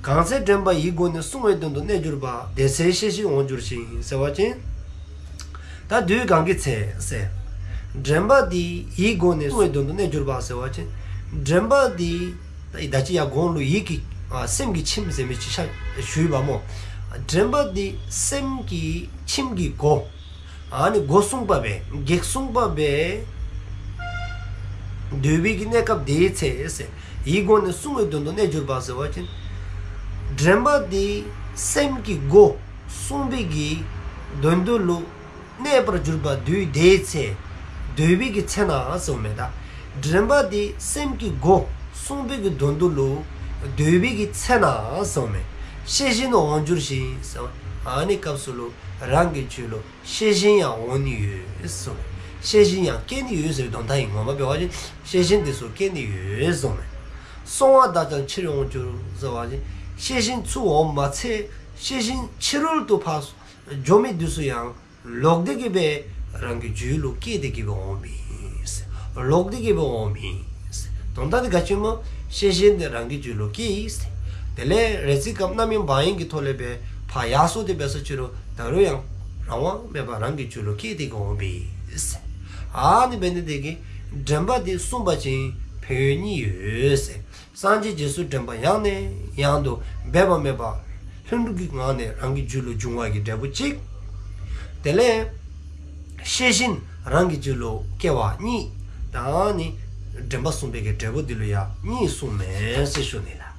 གང་ཚེ་དྲན་པ་ཡིད་བསྒོམས་ནས། བསྲུང་བའི་དོན་དུ་གནས་གྱུར་པ། དེ་ཚེ་ཤེས་བཞིན་འོང་འགྱུར་ཞིང་ཟེར་བ་ཅིན། ད་དུས་གང་གི་ཚེ་ཟེར། དྲན་པ་དེ་ཡིད་བསྒོམས་ནས་བསྲུང་བའི་དོན་དུ་གནས་གྱུར་པ་ཟེར་བ་ཅིན། དྲན་པ་དེ་ད་ཅི་ཡར་གོང་ལུ་ཡིད་ཀྱི་ཨ་སེམས་ཀྱི་ཁྱིམ་ཟེར་མི་ཅིག་ཆ་ཞུ་ཡི་པ་སྨོ། དྲན་པ་དེ་སེམས་ཀྱི་ཁྱིམ་གྱི་སྒོ། ཨ་ནི་སྒོ་སྲུང་པ་སྦེ་གེགས་སྲུང་པ་སྦེ་སྡོད་པའི་གི་གནས་སྐབས་དེའི་ཚེ་ཟེར། ཡིད་བསྒོམས་ནས་བསྲུང་བའི་དོན་དུ་གནས་གྱུར་པ་ཟེར་བ་ཅིན། དྲན་པ་དེ་སེམས་ཀྱི་སྒོ་སྲུང་བའི་གི་དོན་དུ་ལུ་གནས་པར་གྱུར་པ་དུས་དེའི་ཚེ། སྡོད་པའི་གི་ཚེ་ན་ཟེརཝ་མས་ད། དྲན་པ་དེ་སེམས་ཀྱི་སྒོ་སྲུང་བའི་གི་དོན་དུ་ལུ་སྡོད་པའི་གི་ཚེ་ན་ཟེརཝ་མས། ཤེས་བཞིན་དུ་འོང་འགྱུར་ཞིང་ཟེར། ཨ་ནི་སྐབས་སུ་ལུ་རང་གི་རྒྱུད་ལུ་ཤེས་བཞིན་ཡང་འོང་ནི་ཡོད་ཟེརཝ་མས། ཤེས་བཞིན་ཡང་སྐྱེ་ནི་ཡོད་ཟེར་དོན་དག་ཨིན། ངོ་མ་འབད་བ་ཅིན་ཤེས་བཞིན་དེ་ཚུ་སྐྱེ་ནི་ཡོད་ཟེརཝ་མས། སོང་བ་དག་ཀྱང་ཕྱིར་འོང་འགྱུར་ཟེར་བ་ཅིན་ཤེས་བཞིན་ཚུར་འོང་མ་ཚད་ཤེས་བཞིན་ཕྱི་རོལ་དུ་ཕར་འགྱོ་མི་དེ་ཚུ་ཡང་ལོག་སྟེ་གི་སྦེ་རང་གི་རྒྱུད་ལུ་སྐྱེས་ཏེ་གི་སྦེ་འོངམ་ཨིན། ལོག་སྟེ་གི་སྦེ་འོངམ་ཨིན། དོན་དག་དེ་ག་ཅི་སྨོ། ཤེས་བཞིན་དེ་རང་གི་རྒྱུད་ལུ་སྐྱེས། དེ་ལས་རེ་ཅིག་སྐབས་རྣམ་གཡེང་བག་གཡེང་གི་ཐོག་ལས་སྦེ་ཕར་ཡར་སོང་སྟེ་འབད་སོ་ཅི་རུང་ད་རུང་ཡང་རང་དབང་མེད་པར་རང་གི་རྒྱུད་ལུ་སྐྱེས་ཏེ་གི་འོངམ་ཨིན། ཨ་ནི་འབད་ནི་དེ་གིས་དྲན་པ་དེ་བསྲུང་བ་ཅིན་ཕན་ཡོན་གཉིས་ཡོད་ཟེར། སངས་རྒྱས་རྗེས་སུ་དྲན་པ་ཡང་ནས་ཡང་དུ་འབད་པ་མེད་པར་ལྷུན་གྲུབ་ཀྱི་ངང་ནས་རང་གི་རྒྱུད་ལུ་འབྱུང་བ་གི་འབྲས་བུ་གཅིག། དེ་ལས་ཤེས་བཞིན་རང་གི་རྒྱུད་ལུ་སྐྱེ་བ་གཉིས། ད་ནི་དྲན་པ་བསྲུང་བའི་གི་འབྲས་བུ་འདི་ལུ་ཡང་གཉིས་གསུངས་མས་ཟེར་ཞུ་ནི་ལགས།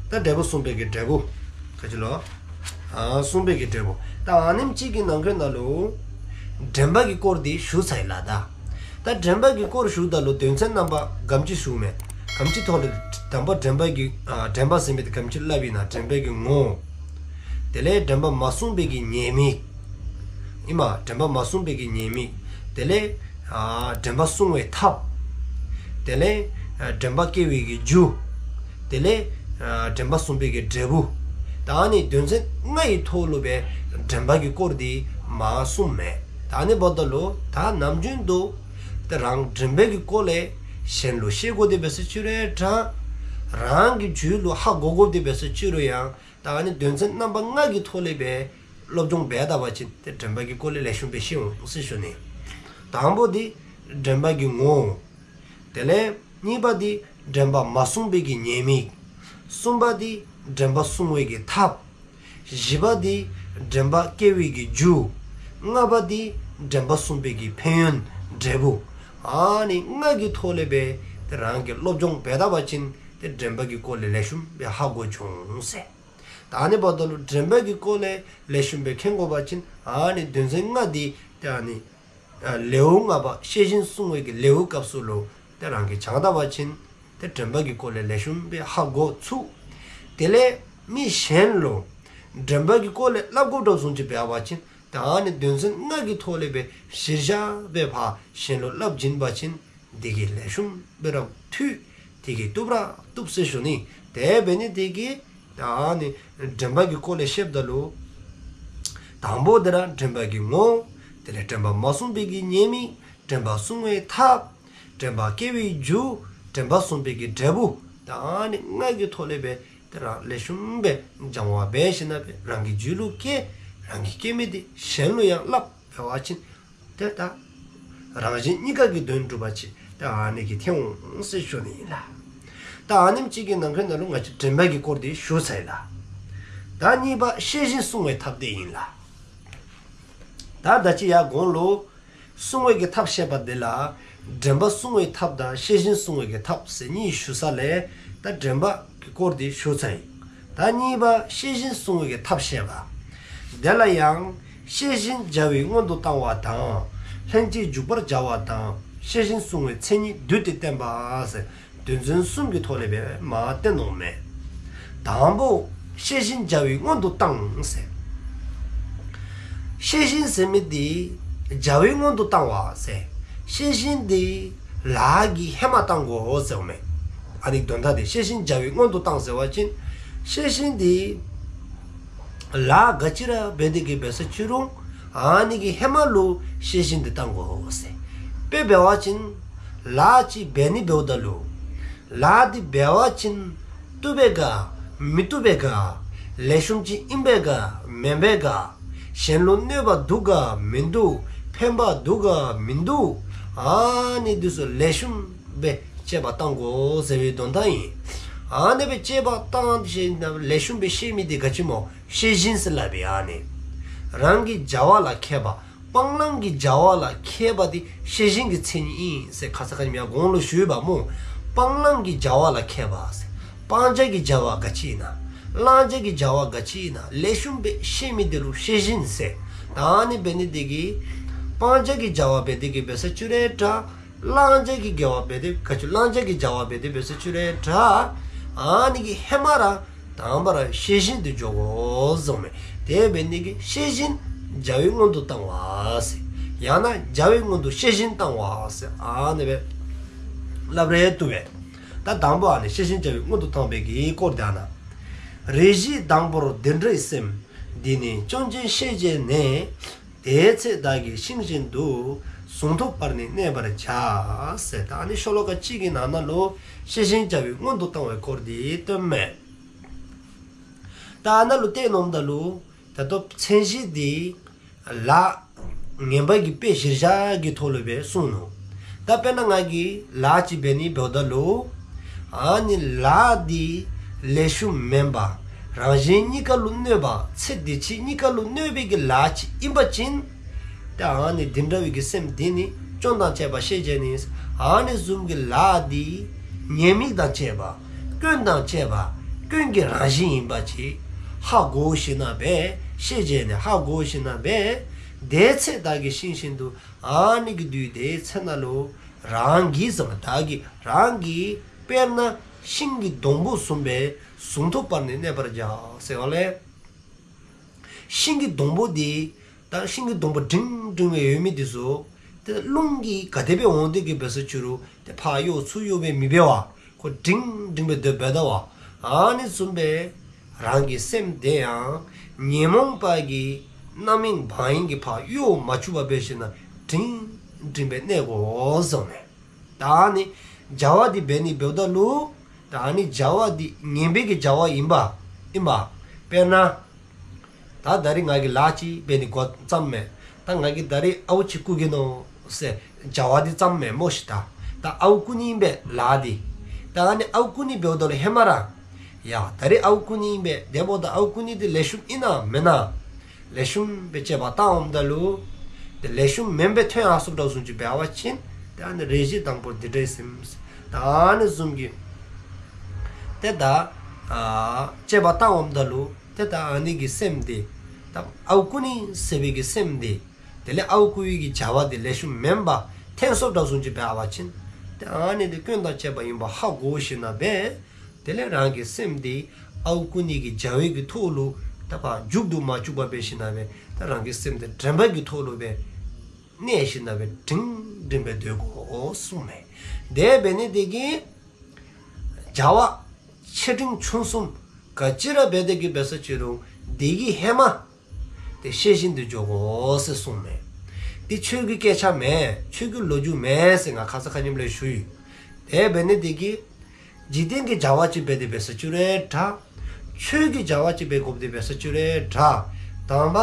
ད་ད་འབྲས་བུ་བསྲུང་བའི་གི་འབྲས་བུ་ག་ཅི་ལོ། ཨ་བསྲུང་བའི་གི་འབྲས་བུ། ད་ཨ་ནེམ་ཅིག་གི་ནང་འཁོད་ནང་ལུ་དྲན་པ་གི་སྐོར་འདི་ཞུ་ཚར་ཡི་ལགས། ད་ད་དྲན་པ་གི་སྐོར་ཞུཝ་ད་ལུ་དོན་ཚན་རྣམ་པ་ག་དེམ་ཅིག་ཞུཝ་མས། ག་དེམ་ཅིག་ཐོག་ལས་དང་པ་དྲན་པ་གི་ཨ་དྲན་པ་ཟེར་མི་འདི་ག་དེམ་ཅིག་སླབ་ཨིན་ན། དྲན་པའི་གི་ངོ་། དེ་ལས་དྲན་པ་མ་བསྲུང་བའི་གི་ཉེས་དམིགས། ཨིན་མས། དྲན་པ་མ་བསྲུང་བའི་གི་ཉེས་དམིགས། དེ་ལས་ཨ་དྲན་པ་བསྲུང་བའི་ཐབས། དེ་ལས་ཨ་དྲན་པ་སྐྱེ་བའི་གི་རྒྱུ། དེ་ལས་ཨ་དྲན་པ་བསྲུང་བའི་གི་འབྲས་བུ། ད་ནི་དོན་ཚན་ལྔ་ཡི་ཐོག་ལུ་སྦེ་དྲན་པ་གི་སྐོར་འདི་མར་གསུངསམ་མས། ད་ནི་འབདཝ་ད་ལུ་ད་ནམ་རྒྱུན་དུ་ཏེ་རང་དྲན་པའི་གི་སྐོར་ལས་གཞན་ལུ་བཤད་དགོ་དེ་འབད་སོ་ཅི་རུང་ད་ རང་གི་རྒྱུད་ལུ་ཧ་གོ་དགོཔ་འདི་འབད་སོ་ཅི་རུང་ཡང་ད་ཨ་ནི་དོན་ཚན་རྣམ་པ་ལྔ་གི་ཐོག་ལས་སྦེ་སློབ་སྦྱོང་འབད་ད་པ་ཅིན་ཏེ་དྲན་པ་གི་སྐོར་ལས་ལེགས་ཤོམ་སྦེ་ཤེས་འོང་ཟེར་ཞུ་ནི། དང་པོ་འདི་དྲན་པ་གི་ངོ་བོ། དེ་ལས་གཉིས་པ་འདི་དྲན་པ་མ་བསྲུངས་པའི་གི་ཉེས་དམིགས། གསུམ་པ་འདི་དྲན་པ་བསྲུང་བའི་གི་ཐབས། བཞི་པ་འདི་དྲན་པ་སྐྱེ་བའི་གི་རྒྱུ། ལྔ་པ་འདི་དྲན་པ་བསྲུངས་པའི་གི་ཕན་ཡོན་འབྲས་བུ། ཨ་ནི་ལྔ་གི་ཐོག་ལས་སྦེ་ཏེ་རང་གིས་སློབ་སྦྱོང་འབད་ད་པ་ཅིན་ཏེ་དྲན་པ་གི་སྐོར་ལས་ལེགས་ཤོམ་སྦེ་ཧ་གོ་འོང་ཟེར། ད་ཨ་ནི་འབདཝ་ད་ལུ་དྲན་པ་གི་སྐོར་ལས་ལེགས་ཤོམ་སྦེ་མཁྱེན་དགོ་པ་ཅིན་ཨ་ནི་དོན་ཚན་ལྔ་འདི་ཏེ་ཨ་ནི་ཨ་ལེའུ་ལྔ་པ་ཤེས་བཞིན་བསྲུང་བའི་གི་ལེའུ་སྐབས་སུ་ལུ་ཏེ་རང་གིས་སྦྱང་ད་པ་ཅིན་ཏེ་དྲན་པ་གི་སྐོར་ལས་ལེགས་ཤོམ་སྦེ་ཧ་གོ་ཚུགས། དེ་ལས་མི་གཞན་ལུ་དྲན་པ་གི་སྐོར་ལས་སླབ་དགོཔ་བཟུམ་ཅིག་འབད་བ་ཅིན་ད་ཨ་ནི་དོན་ཚན་ལྔ་གི་ཐོག་ལས་སྦེ་གཞིར་བཞག་སྦེ་ཕར་གཞན་ལུ་སླབ་བྱིན་པ་ཅིན་དེ་གིས་ལེགས་ཤོམ་སྦེ་ར་འཐུས། དེ་གིས་བཏུབ་ར་བཏུབ་ཟེར་ཞུ་ནི། དེ་འབད་ནི་དེ་གིས་ད་ཨ་ནི་དྲན་པ་གི་སྐོར་ལས་བཤདཔ་ད་ལུ་དང་པོ་འདི་ར་དྲན་པ་གི་ངོ་བོ། དེ་ལས་དྲན་པ་མ་བསྲུངས་པའི་གི་ཉེས་དམིགས། དྲན་པ་བསྲུང་བའི་ཐབས། དྲན་པ་སྐྱེ་བའི་རྒྱུ། དྲན་པ་བསྲུངས་པའི་གི་འབྲས་བུ། ད་ཨ་ནི་ལྔ་གི་ཐོག་ལས་སྦེ་ཏེ་རང་ལེགས་ཤོམ་སྦེ་སྦྱང་བ་འབད་ཞིནམ་ལས་རང་གི་རྒྱུད་ལུ་སྐྱེ། རང་གིས་སྐྱེ་མི་འདི་གཞན་ལུ་ཡང་སླབ་འབད་བ་ཅིན་ཏེ་ད་རང་གཞན་གཉིས་ཀ་གི་དོན་འགྲུབ་པ་ཅིག་ད་ཨ་ནི་གིས་ཐོན་འོང་ཟེར་ཞུ་ནི་ཨིན་ལགས། ད་ཨ་ནེམ་ཅིག་གི་ནང་འཁོད་ནང་ལུ་ང་བཅས་དྲན་པ་གི་སྐོར་འདི་ཞུ་ཚར་ཡི་ལགས། ད་གཉིས་པ་ཤེས་བཞིན་བསྲུང་བའི་ཐབས་འདི་ཨིན་ལགས། ད་ད་ཅི་ཡར་གོང་ལུ་བསྲུང་བའི་གི་ཐབས་བཤད་པ་འདི་ལ་དྲན་པ་བསྲུང་བའི་ཐབས་དང་ཤེས་བཞིན་བསྲུང་བའི་གི་ཐབས་ཟེར་གཉིས་ཞུ་ས་ལས་ད་དྲན་པ་གི་སྐོར་འདི་ཞུ་ཚར་ཡི། ད་གཉིས་པ་ཤེས་བཞིན་བསྲུང་བའི་གི་ཐབས་བཤད་པ། དེ་ལ་ཡང་ཤེས་བཞིན་བྱ་བའི་སྔོན་དུ་བཏང་བ་དང་། ལྷན་ཅིག་འཇུག་པར་བྱ་བ་དང་། ཤེས་བཞིན་བསྲུང་བའི་མཚན་ཉིད་བསྡུས་ཏེ་བསྟན་པ་ཟེར་དོན་ཚན་གསུམ་གྱི་ཐོག་ལས་སྦེ་མར་བསྟན་དོ་མས། དང་པོ་ཤེས་བཞིན་བྱ་བའི་སྔོན་དུ་བཏང་ཟེར། ཤེས་བཞིན་ཟེར་མི་འདི་བྱ་བའི་སྔོན་དུ་བཏང་བ་ཟེར། ཤེས་བཞིན་འདི་ལཱ་གི་ཧེ་མ་བཏང་དགོ་ཟེརཝ་མས། ཨ་ནི་དོན་དག་འདི་ཤེས་བཞིན་བྱ་བའི་སྔོན་དུ་བཏང་ཟེར་བ་ཅིན་ཤེས་བཞིན་འདི་ལཱ་ག་ཅི་ར་འབད་དེ་གི་འབད་སོ་ཅི་རུང་ཨ་ནི་གི་ཧེ་མ་ལུ་ཤེས་བཞིན་འདི་བཏང་དགོ་ཟེར། དཔེ་འབད་བ་ཅིན་ལཱ་ཅིག་འབད་ནི་འབདཝ་ད་ལུ་ལཱ་འདི་འབད་བ་ཅིན་བཏུབ་པས་ག་མི་བཏུབ་པས་ག། ལེགས་ཤོམ་ཅིག་ཨིན་པས་ག་མེན་པས་ག། གཞན་ལུ་གནོད་པ་འདུག་ག་མིན་འདུག། ཕན་པ་འདུག་ག་མིན་འདུག། ཨ་ནི་འདི་ཚུ་ལེགས་ཤོམ་སྦེ་དཔྱད་པ་བཏང་དགོ་ཟེར་བའི་དོན་དག་ཨིན། ཨ་ནི་སྦེ་དཔྱད་པ་བཏང་ཞིནམ་ལས་ལེགས་ཤོམ་སྦེ་ཤེས་མི་འདི་ག་ཅི་སྨོ། ཤེས་བཞིན་ཟེར་སླབ་པའི་ཨ་ནི་རང་གི་བྱ་བ་ལ་མཁས་པ། སྤང་བླང་གི་བྱ་བ་ལ་མཁས་པ་འདི་ཤེས་བཞིན་གྱི་མཚན་ཉིད་ཨིན་ཟེར་ཁ་ཙ་ཁ་ཉིནམ་ཡར་གོང་ལུ་ཞུ་ཡི་པ་སྨོ། སྤང་བླང་གི་བྱ་བ་ལ་མཁས་པ་ཟེར། སྤང་བྱ་གི་བྱ་བ་ག་ཅི་ཨིན་ན། བླང་བྱ་གི་བྱ་བ་ག་ཅི་ཨིན་ན་ལེགས་ཤོམ་སྦེ་ཤེས་མི་འདི་ལུ་ཤེས་བཞིན་ཟེར། ད་ཨ་ནི་འབད་ནི་འདི་གིས་སྤང་བྱ་གི་བྱ་བ་འབད་དེ་གི་འབད་སོ་ཅི་རུང་འདྲ། བླང་བྱ་གི་དགེ་བ་འབད་དེ་ག་ཅི་བླང་བྱ་གི་བྱ་བ་འབད་དེ་འབད་སོ་ཅི་རུང་འདྲ། ཨ་ནི་གི་ཧེ་མ་ར་དང་པ་ར་ཤེས་བཞིན་དུ་འཇོག་དགོ་ཟེརཝ་མས། དེ་འབད་ནི་གིས་ཤེས་བཞིན་བྱ་བའི་སྔོན་དུ་བཏང་བ་ཟེར། ཡང་ན་བྱ་བའི་སྔོན་དུ་ཤེས་བཞིན་བཏང་བ་ཟེར་ཨ་ནི་སྦེ་སླབ་རུང་བཏུབ་པས། ད་དང་པ་ཨ་ནི་ཤེས་བཞིན་བྱ་བའི་སྔོན་དུ་བཏང་བའི་གི་སྐོར་འདི་ཨ་ན། རེ་ཞིག་དང་པོར་འདི་འདྲའི་སེམས། འདི་ནི་སྐྱོན་ཅན་ཤེས་བྱས་ནས། དེའི་ཚེ་བདག་གིས་ཤིང་བཞིན་དུ། གཟུངས་ཐོབ་པར་ནི་གནས་པར་བྱ། ཟེར་ད་ཨ་ནི་ཤོ་ལོ་ཀ་གཅིག་གི་ནང་ན་ལུ་ཤེས་བཞིན་བྱ་བའི་སྔོན་དུ་བཏང་བའི་སྐོར་འདི་སྟོནམ་མས། ད་ཨ་ན་ལུ་བལྟ་འོངམ་ད་ལུ་ད་ལྟོ་མཚན་གཞི་འདི་ལཱ་ངན་པ་གི་དཔེ་གཞིར་བཞག་གི་ཐོག་ལུ་སྦེ་གསུངས་ནུག། ད་དཔེར་ན་ང་གིས་ལཱ་ཅིག་འབད་ནི་འབདཝ་ད་ལུ་ཨ་ནི་ལཱ་འདི་ལེགས་ཤོམ་མེན་པ་རང་གཞན་གཉིས་ཀ་ལུ་གནོད་པ་ཚེ་འདི་ཕྱི་གཉིས་ཀ་ལུ་གནོད་པའི་གི་ལཱ་ཅིག་ཨིན་པ་ཅིན་ད་ཨ་ནི་འདི་འདྲ་བའི་གི་སེམས་འདི་ནི་སྐྱོན་དང་བཅས་པ་ཤེས་བྱས་ནས། ཨ་ནི་བཟུམ་གྱི་ལཱ་འདི་ཉེས་དམིགས་དང་བཅས་པ་སྐྱོན་དང་བཅས་པ་སྐྱོན་གྱི་རང་བཞིན་ཨིན་པ་ཅིག་ཧ་གོ་ཞིནམ་ལས་ཤེས་བྱས་ནས་ཧ་གོ་ཞིནམ་ལས་དེའི་ཚེ་བདག་གིས་ཤིང་བཞིན་དུ། ཨ་ནི་གི་དུས་དེའི་ཚེ་ན་ལུ་རང་གིས་ཟེར་བ་བདག་གིས་རང་གིས་དཔེར་ན་ཤིང་གི་སྡོང་པོ་བཟུམ་སྦེ་གཟུངས་ཐོབ་པར་ནི་གནས་པར་བྱ་ཟེར་བ་ལས། ཤིང་གི་སྡོང་པོ་འདི་ད་ཤིང་གི་སྡོང་པོ་འབྲིང་འབྲིང་སྦེ་ཡོད་མི་འདི་ཚུ་ཏེ་རླུང་གིས་ག་དེ་སྦེ་འོང་སྟེ་གི་འབད་སོ་ཅི་རུང་ཏེ་ཕར་གཡོ་ཚུར་གཡོ་སྦེ་མི་འབད་བར་ཁོ་འབྲིང་འབྲིང་སྦེ་སྡོད་འབད་ད་བ། ཨ་ནི་བཟུམ་སྦེ་རང་གི་སེམས་དེ་ཡང་ཉོན་མོངས་པ་གི་རྣམ་གཡེང་བག་གཡེང་གིས་ཕར་གཡོ་མ་བཅུག་པར་འབད་ཞིནམ་ལས་འབྲིང་འབྲིང་སྦེ་གནས་དགོ་ཟེརཝ་མས། ད་ཨ་ནི་བྱ་བ་འདི་འབད་ནི་འབདཝ་ད་ལུ་ ད་ཨ་ནི་བྱ་བ་འདི་ངན་པའི་གི་བྱ་བ་ཨིན་པ་ཨིན་པ། དཔེར་ན་ད་ད་རིས་ང་གིས་ལཱ་ཅིག་འབད་ནི་འགོ་བརྩམས་མས། ད་ང་གིས་ད་རིས་ཨརཝ་ཅིག་རྐུ་གེ་མནོ་ཟེར་བྱ་བ་འདི་བརྩམས་མས་མོ་ཤིག། ད་ད་ཨརཝ་རྐུ་ནི་ཨིན་པས་ལཱ་འདི། ད་ཨ་ནི་ཨརཝ་རྐུ་ནི་འབདཝ་ད་ལུ་ཧེ་མ་ར་ཡ་ད་རིས་ཨརཝ་རྐུ་ནི་ཨིན་པས། དེ་འབདཝ་ད་ཨརཝ་རྐུ་ནི་འདི་ལེགས་ཤོམ་ཨིན་ན་མེན་ན། ལེགས་ཤོམ་སྦེ་དཔྱད་པ་བཏང་འོངམ་ད་ལུ་ཏེ་ལེགས་ཤོམ་མེན་པའི་དོན་ཨ་སོབ་དྲགས་བཟུམ་ཅིག་འབད་བ་ཅིན་ཏེ་ཨ་ནི་རེ་ཞིག་དང་པོ་འདི་འདྲས་ཟེར་མས། ད་ཨ་ནི་བཟུམ་གྱི་ཏེ་ད་ཨ་དཔྱད་པ་བཏང་འོངམ་ད་ལུ་ཏེ་ད་ཨ་ནི་གི་སེམས་འདི་ད་ཨརཝ་རྐུ་ནི་ཟེར་བའི་གི་སེམས་འདི་དེ་ལས་ཨརཝ་རྐུ་བའི་གི་བྱ་བ་འདི་ལེགས་ཤོམ་མེན་པ་ཐོན་སོབ་དྲགས་བཟུམ་ཅིག་འབད་བ་ཅིན་ཏེ་ཨ་ནི་འདི་སྐྱོན་དང་བཅས་པ་ཨིན་པ་ཧ་གོ་ཞིནམ་ལས་དེ་ལས་རང་གི་སེམས་འདི་ཨརཝ་རྐུ་ནི་གི་བྱ་བའི་གི་ཐོག་ལུ་ད་ཕར་འཇུག་ཏུ་མ་བཅུག་པར་འབད་ཞིནམ་ལས་ད་རང་གི་སེམས་འདི་དྲན་པ་གི་ཐོག་ལུ་སྦེ་གནས་ཞིནམ་ལས་སྒྲིང་སྒྲིང་སྦེ་སྡོད་དགོ་གསུངས་མས། དེ་འབད་ནི་དེ་གིས་བྱ་བ་ཆེ་འབྲིང་ཆུང་གསུམ་ག་ཅི་ར་འབད་དེ་གི་འབད་ས་ཅི་རུང་དེ་གི་ཧེ་མ་ཏེ་ཤེས་བཞིན་དུ་འགྱོ་དགོ་ཟེར་གསུངས་མས། འདི་ཆོས་ཀྱི་སྐད་ཆ་མེན། ཆོས་ཀྱི་ལོ་རྒྱུས་མེན་ཟེར་ང་ཁ་ཙ་ཁ་ཉིནམ་ལས་ཞུ་ཡི། དེ་འབད་ནི་དེ་གིས་འཇིག་རྟེན་གྱི་བྱ་བ་ཅིག་འབད་དེ་འབད་ས་ཅི་རུང་འདྲ། ཆོས་ཀྱི་བྱ་བ་ཅིག་འབད་དགོཔ་དེ་འབད་ས་ཅི་རུང་འདྲ། དང་པ་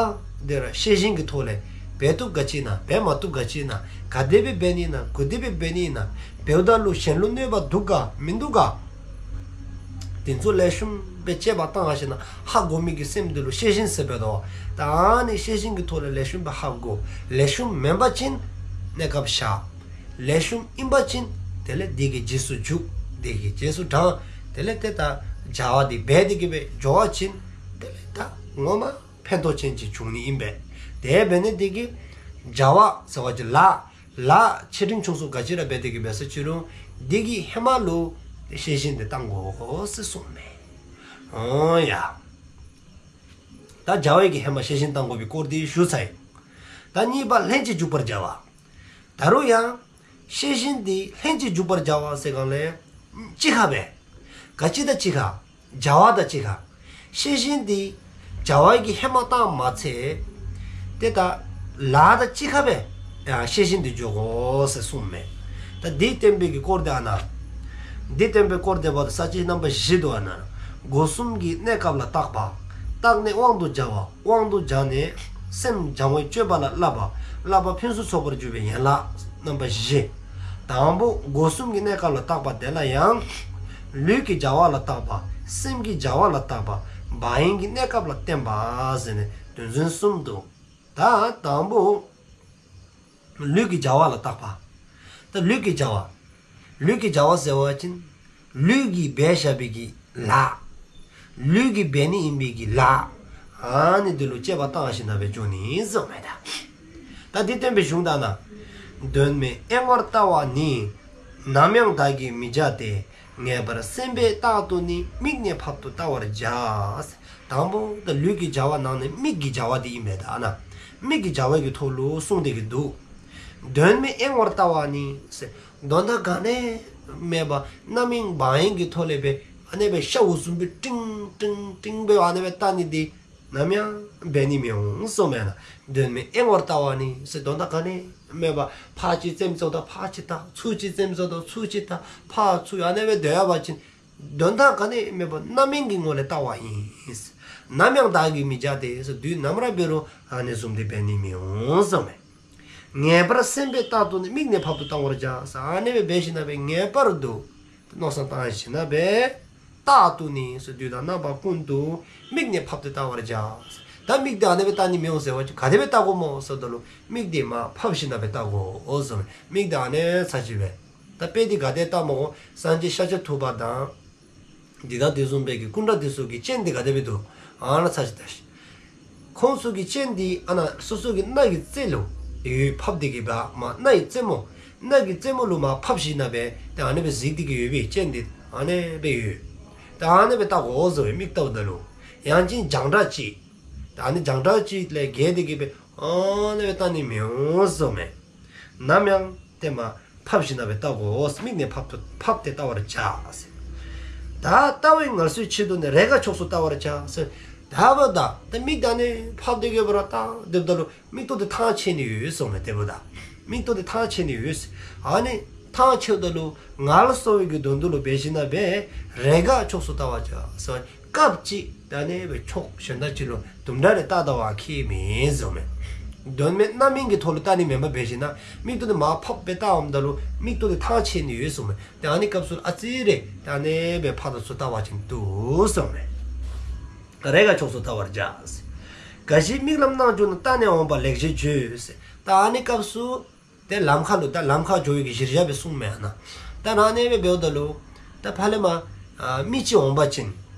འདི་ར་ཤེས་བཞིན་གྱི་ཐོག་ལས་འབད་བཏུབ་ག་ཅི་ཨིན་ན་འབད་མ་བཏུབ་ག་ཅི་ཨིན་ན་ག་དེ་སྦེ་འབད་ནི་ཨིན་ན་ག་དེ་སྦེ་འབད་ནི་ཨིན་ན་འབདཝ་ད་ལུ་གཞན་ལུ་གནོད་པ་འདུག་ག་མིན་འདུག་ག། དེ་ཚུ་ལེགས་ཤོམ་སྦེ་དཔྱད་པ་བཏང་ཞིནམ་ལས་ཧ་གོ་མི་གི་སེམས་འདི་ལུ་ཤེས་བཞིན་ཟེར་འབདཝ་ད། ད་ཨ་ནི་ཤེས་བཞིན་གྱི་ཐོག་ལས་ལེགས་ཤོམ་སྦེ་ཧ་གོ། ལེགས་ཤོམ་མེན་པ་ཅིན་གནས་སྐབས་བཞག། ལེགས་ཤོམ་ཨིན་པ་ཅིན་དེ་ལས་དེ་གི་རྗེས་སུ་འཇུག། དེ་གི་རྗེས་སུ་འབྲང་། དེ་ལས་ཏེ་ད་བྱ་བ་འདི་འབད་དེ་གི་སྦེ་འགྱོ་བ་ཅིན་དེ་ལས་ད་ངོ་མ་ཕན་ཐོགས་ཅན་ཅིག་འབྱུང་ནི་ཨིན་པས། དེ་འབད་ནི་དེ་གིས་བྱ་བ་ཟེར་བ་ཅིན་ལཱ་ལཱ་ཆེ་འབྲིང་ཆུང་གསུམ་ག་ཅི་ར་འབད་དེ་གི་འབད་ས་ཅི་རུང་དེ་གི་ཧེ་མ་ལུ་ཤེས་བཞིན་འདི་བཏང་དགོ་ཟེར་གསུངས་མས། འོང་ཡ། ད་བྱ་བའི་གི་ཧེ་མ་ཤེས་བཞིན་བཏང་དགོ་པའི་སྐོར་འདི་ཞུ་ཚར་ཡི། ད་གཉིས་པ་ལྷན་ཅིག་འཇུག་པར་བྱ་བ། ད་རུང་ཡང་ཤེས་བཞིན་འདི་ལྷན་ཅིག་འཇུག་པར་བྱ་བ་ཟེར་གང་ལས་གཅིག་ཁར་སྦེ། ག་ཅི་དང་གཅིག་ཁར། བྱ་བ་དང་གཅིག་ཁར། ཤེས་བཞིན་འདི་བྱ་བའི་གི་ཧེ་མ་བཏང་མ་ཚད་ཏེ་ད་ལཱ་དང་གཅིག་ཁར་སྦེ་ཡང་ཤེས་བཞིན་འདི་འཇུག་དགོ་ཟེར་གསུངས་མས། ད་འདི་བསྟན་པའི་གི་སྐོར་འདི་ཨ་ན། འདི་བསྟན་པའི་སྐོར་འདི་འབདཝ་ད་ས་བཅད་རྣམ་པ་བཞི་འདུག་ཨ་ན། སྒོ་གསུམ་གྱི་གནས་སྐབས་ལ་བརྟག་པ། བརྟགས་ནས་དབང་དུ་བྱ་བ། དབང་དུ་བྱས་ནས་སེམས་སྦྱང་བའི་སྤྱོད་པ་ལ་བསླབ་པ། བསླབ་པ་ཕུན་སུམ་ཚོགས་པར་འགྱུར་བའི་ཡན་ལག་རྣམ་པ་བཞི། དང་པོ་སྒོ་གསུམ་གྱི་གནས་སྐབས་ལ་བརྟག་པ་དེ་ལ་ཡང་། ལུས་ཀྱི་བྱ་བ་ལ་བརྟག་པ། སེམས་ཀྱི་བྱ་བ་ལ་བརྟག་པ། བག་ཡངས་ཀྱི་གནས་སྐབས་ལ་བརྟེན་པ་ཟེར་ནས་དོན་ཚན་གསུམ་འདུག། ད་དང་པོ་ལུས་ཀྱི་བྱ་བ་ལ་བརྟག་པ། ད་ལུས་ཀྱི་བྱ་བ། ལུས་ཀྱི་བྱ་བ་ཟེར་བ་ཅིན་ལུས་ཀྱིས་འབད་བཞག་པའི་གི་ལཱ། ལུས་ཀྱིས་འབད་ནི་ཨིན་པའི་གི་ལཱ། ཨ་ནི་འདི་ལུ་དཔྱད་པ་བཏང་ཞིནམ་ལས་འབད་འགྱོ་ནི་ཟེར་མས་ད། ད་འདི་བསྟན་པའི་གཞུང་དག་ན། དོན་མེད་གཡེང་བར་ལྟ་བ་ནི། ནམ་ཡང་བདག་གིས་མི་བྱ་སྟེ། ངེས་པར་སེམས་པས་རྟག་ཏུ་ནི། དམིགས་ནས་ཕབ་ཏུ་བལྟ་བར་བྱ། དང་པོ་ད་ལུས་ཀྱི་བྱ་བ་ནང་ནས་མིག་གི་བྱ་བ་འདི་ཨིན་པས་ད་ཨ་ན། མིག་གི་བྱ་བའི་གི་ཐོག་ལུ་གསུངས་ཏེ་གི་འདུག། དོན་མེད་གཡེང་བར་ལྟ་བ་ནི་ཟེར། དོན་དག་ག་ནི་མེད་པར་རྣམ་གཡེང་བག་ཡངས་ཀྱི་ཐོག་ལས་སྦེ་ཨ་ནི་སྦེ་ཤཝ་བཟུམ་སྦེ་ཀྲིང་ཀྲིང་ཀྲིང་སྦེ་ཨ་ནི་སྦེ་བལྟ་ནི་འདི་ནམ་ཡང་འབད་ནི་མི་འོང་གསུངས་མས་ན། དོན་མེད་གཡེང་བར་ལྟ་བ་ནི་ཟེར། དོན་དག་ག་ནི་མེད་པར་ཕར་ཅིག་རྩེདམོ་རྩེཝ་ད་ཕར་ཅིག་བལྟ། ཚུར་ཅིག་རྩེདམོ་རྩེཝ་ད་ཚུར་ཅིག་བལྟ། ཕར་ཚུར་ཨ་ནི་སྦེ་སྡོད་པ་ཅིན་དོན་དག་ག་ནི་མེད་པར་རྣམ་གཡེང་གི་ངོ་ལས་བལྟ་བ་ཨིན། ནམ་ཡང་བདག་གིས་མི་བྱ་སྟེ་ཟེར། དུས་ནམ་ར་འབད་རུང་ཨ་ནི་བཟུམ་འདི་འབད་ནི་མི་འོང་གསུངས་མས། ངེས་པར་སེམས་པས་རྟག་ཏུ་ནི། དམིགས་ནས་ཕབ་ཏུ་བལྟ་བར་བྱ་ཟེར། ཨ་ནི་སྦེ་འབད་ཞིནམ་ལས་ངེས་པར་དུ་མནོ་བསམ་བཏང་ཞིནམ་ལས་རྟག་ཏུ་ནི་ཟེར་དུས་དང་རྣམ་པ་ཀུན་ཏུ་དམིགས་ནས་ཕབ་སྟེ་བལྟ་བར་བྱ། ད་མིག་འདི་ཨ་ནི་སྦེ་བལྟ་ནི་མི་འོང་ཟེར་བ་ཅིན་ག་དེ་སྦེ་བལྟ་དགོཔ་སྨོ་ཟེརཝ་ད་ལུ་མིག་འདི་མར་ཕབ་ཞིནམ་ལས་བལྟ་དགོ་ཟེར། མིག་འདི་ཨ་ནི་ཚར་གཅིག་སྦེ། ད་དཔེ་འདི་ག་དེ་བལྟ་སྨོ། སངས་རྒྱས་ཤཱཀྱ་ཐུབ་པ་དང་འདི་དང་དེ་བཟུམ་སྦེ་གི་སྐུ་འདྲ་དེ་ཚུ་གི་སྤྱན་འདི་ག་དེ་སྦེ་འདུག། ཨ་ནཱ་ཚར་གཅིག་བལྟ་ཤིག། ཁོང་ཚུ་གི་སྤྱན་འདི་ཨ་ནཱ་སོ་སོ་གི་སྣ་གི་རྩེ་ལུ་ཡོད། ཕབ་སྟེ་གི་སྦེ་མར་སྣ་ཡི་རྩེ་མོ་སྣ་གི་རྩེ་མོ་ལུ་མར་ཕབ་ཞིནམ་ལས་སྦེ་ཏེ་ཨ་ནི་སྦེ་གཟིགས་ཏེ་གི་ཡོད་པའི་སྤྱན་འདི་ཨ་ནི་སྦེ་ཡོད། ཏེ་ཨ་ནི་སྦེ་བལྟ་དགོ་ཟེར་བའི་མིག་བལྟཝ་ད་ལུ། ཡང་ཅིན་རྒྱང་གྲགས་ཅིག། ཏེ་ཨ་ནི་རྒྱང་གྲགས་ཅིག་ལས་བརྒལ་ཏེ་གི་སྦེ་ཨ་ནི་སྦེ་བལྟ་ནི་མི་འོང་ཟེར་མས། ནམ་ཡང་ཏེ་མར་ཕབ་ཞིནམ་ལས་སྦེ་བལྟ་དགོ། དམིགས་ནས་ཕབ་ཏུ་ཕབ་སྟེ་བལྟ་བར་བྱ་ཟེར། ད་ལྟ་བའི་ངལ་གསོའི་ཆེད་དུ་ནི། རེས་འགའ་ཕྱོགས་སུ་བལྟ་བར་བྱ་ཟེར། ད་འབདཝ་ད་ད་མིག་འདི་ཨ་ནི་ཕབ་སྟེ་གི་སྦེ་ར་བལྟ་སྡོདཔ་ད་ལུ་མིག་ཏོ་འདི་ཐང་ཆད་ནི་ཡོད་ཟེར་མས། དེ་འབདཝ་ད་མིག་ཏོ་འདི་ཐང་ཆད་ནི་ཡོད་ཟེར། ཨ་ནི་ ཐང་ཆད་ད་ལུ་ངལ་གསོ་བའི་གི་དོན་དུ་ལུ་འབད་ཞིནམ་ལས་རེས་འགའ་ཕྱོགས་སུ་བལྟ་བར་བྱ་ཟེར། སྐབས་ཅིག་ད་ཨ་ནི་སྦེ་ཕྱོགས་གཞན་དག་ཅིག་ལུ་དུམ་གྲ་རེ་བལྟ་བར་ཁྱད་མེད་ཟེརཝ་མས། དོན་མེད་རྣམ་སྨིན་གྱི་ཐོག་ལུ་བལྟ་ནི་མེན་པར་འབད་ཞིནམ་ལས་མིག་ཏོ་དེ་མར་ཕབ་སྦེ་བལྟཝ་ད་ལུ་མིག་ཏོ་དེ་ཐང་ཆད་ནི་ཡོད་ཟེརཝ་མས། ཏེ་ཨ་ནི་སྐབས་སུ་ཨ་ཙི་རེ་ད་ཨ་ནི་སྦེ་ཕར་དང་ཚུར་བལྟ་བ་ཅིན་བཏུབ་ཟེརཝ་མས། རེས་འགའ་ཕྱོགས་སུ་བལྟ་བར་བྱ་ཟེར། འགའ་ཞིག་དམིགས་ལམ་སྣང་གྱུར་ན། བལྟས་ནས་འོངས་པ་ལེགས་ཞེས་བརྗོད་ཟེར། ད་ཨ་ནི་སྐབས་སུ་ཏེ་ལམ་ཁ་ལུ་ད་ལམ་ཁར་འགྱོ་བའི་གི་གཞིར་བཞག་སྦེ་གསུངསམ་མས་ཨ་ནཱ། ད་ཨ་ནི་སྦེ་འབདཝ་ད་ལུ་ད་ཕར་ལས་མར་ཨ་མི་ཅིག་འོང་པ་ཅིན་